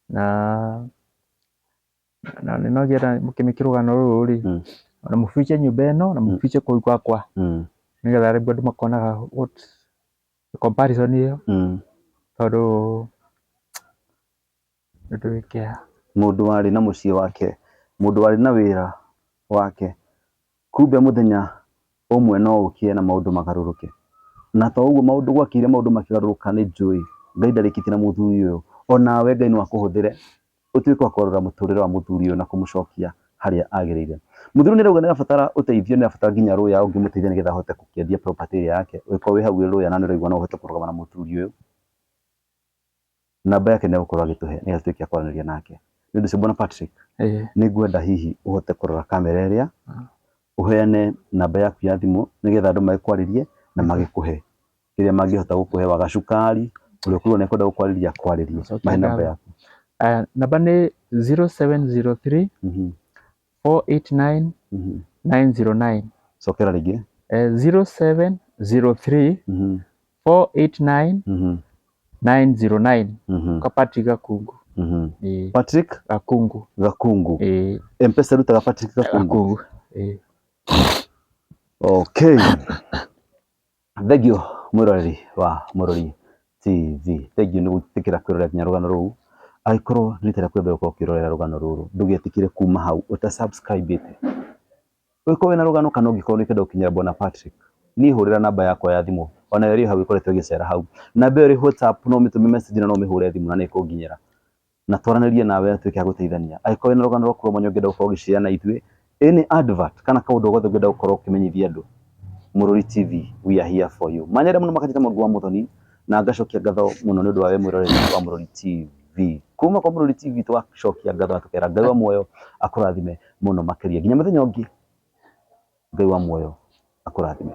Na nĩ no ngĩenda mũkĩmĩke rũgano rũrũ rĩ, ona mũbiche nyũmba ĩno na mũbiche kũu gwakwa, nĩgetha rĩu andũ makonaga what comparison ĩyo, tondũ nĩ ũndũ wĩ kĩeha. Mũndũ warĩ na mũciĩ wake, mũndũ warĩ na wĩra wake, kumbe mũthenya ũmwe no ũkĩe na maũndũ magarũrũke. Na to ũguo maũndũ gwakĩire maũndũ makĩgarũrũka nĩ njũĩ Ngai ndarĩkĩtie na mũthuri ũyũ. Onawe Ngai no akũhũthĩre ũtuĩke wa kũgarũra mũtũrĩre wa mũthuri ũyũ na kũmũcokia harĩa agĩrĩire. Mũthuri nĩ arauga nĩ arabatara ũteithio, nĩ arabatara nginya rũya ũngĩmũteithia nĩgetha ahote gũkĩendia property ĩrĩa yake. Ũngĩkorwo wĩ hau wĩ rũya na nĩ ũraigua no ũhote kũrũgama na mũthuri ũyũ, namba yake nĩ egũkorwo agĩtũhe nĩgetha tũtuĩke a kwaranĩria nake. Nĩ ũndũ ũcio Bwana Patrick, nĩ ngwenda hihi ũhote kũrora kamera ĩrĩa, ũheane namba yaku ya thimũ nĩgetha andũ magĩkwarĩrie na magĩkũhe kĩrĩa mangĩhota gũkũhe wa gacukari, ũrĩa ũkũigua nĩ ekwenda gũkwarĩria akwarĩrie. Mahe namba yaku. Namba nĩ 0703 489 909. Cokera rĩngĩ. 0703 489 909. Kwa Patrick Gakungu. Patrick Gakungu. Gakungu. M-Pesa rutaga Patrick Gakungu. Gakungu. Okay. Thank you mwiroreri wa Mũrori TV. Thank you nĩ gwĩtĩkĩra kwĩrorera nginya rũgano rũu. Angĩkorwo nĩ rita rĩaku rĩa mbere gũkorwo ũkĩrorera rũgano rũrũ, ndũgetĩkĩre kuma hau ũta subscribe ĩte. Ũngĩkorwo wĩna rũgano kana ũngĩkorwo nĩ ũkwenda gũkinyĩra Bwana Patrick, niĩ hũrĩra namba yakwa ya thimũ onayo ĩrĩ hau ĩkoretwo ĩgĩcera hau. Namba ĩyo ĩrĩ WhatsApp no ũmĩtũme message na no ũmĩhũre thimũ na nĩ ĩkũnginyĩra. Na twaranĩrie nawe na tuĩke a gũteithania. Angĩkorwo wĩna rũgano rwaku rwa mwanya ũngĩenda gũkorwo ũgĩshare na ithuĩ, any advert kana kaũndũ o gothe ũngĩenda gũkorwo ũkĩmenyithia andũ, Mũrori TV we are here for you. Manyende mũno makanjĩta Mwangi wa Mũthoni na ngacokia ngatho mũno nĩ ũndũ wa we mwĩroreri wa Mũrori TV. Kuma kwa Mũrori TV tũgacokia ngatho na tũkera Ngai wa muoyo akũrathime mũno makĩria. Nginya mũthenya ũngĩ, Ngai wa muoyo akũrathime.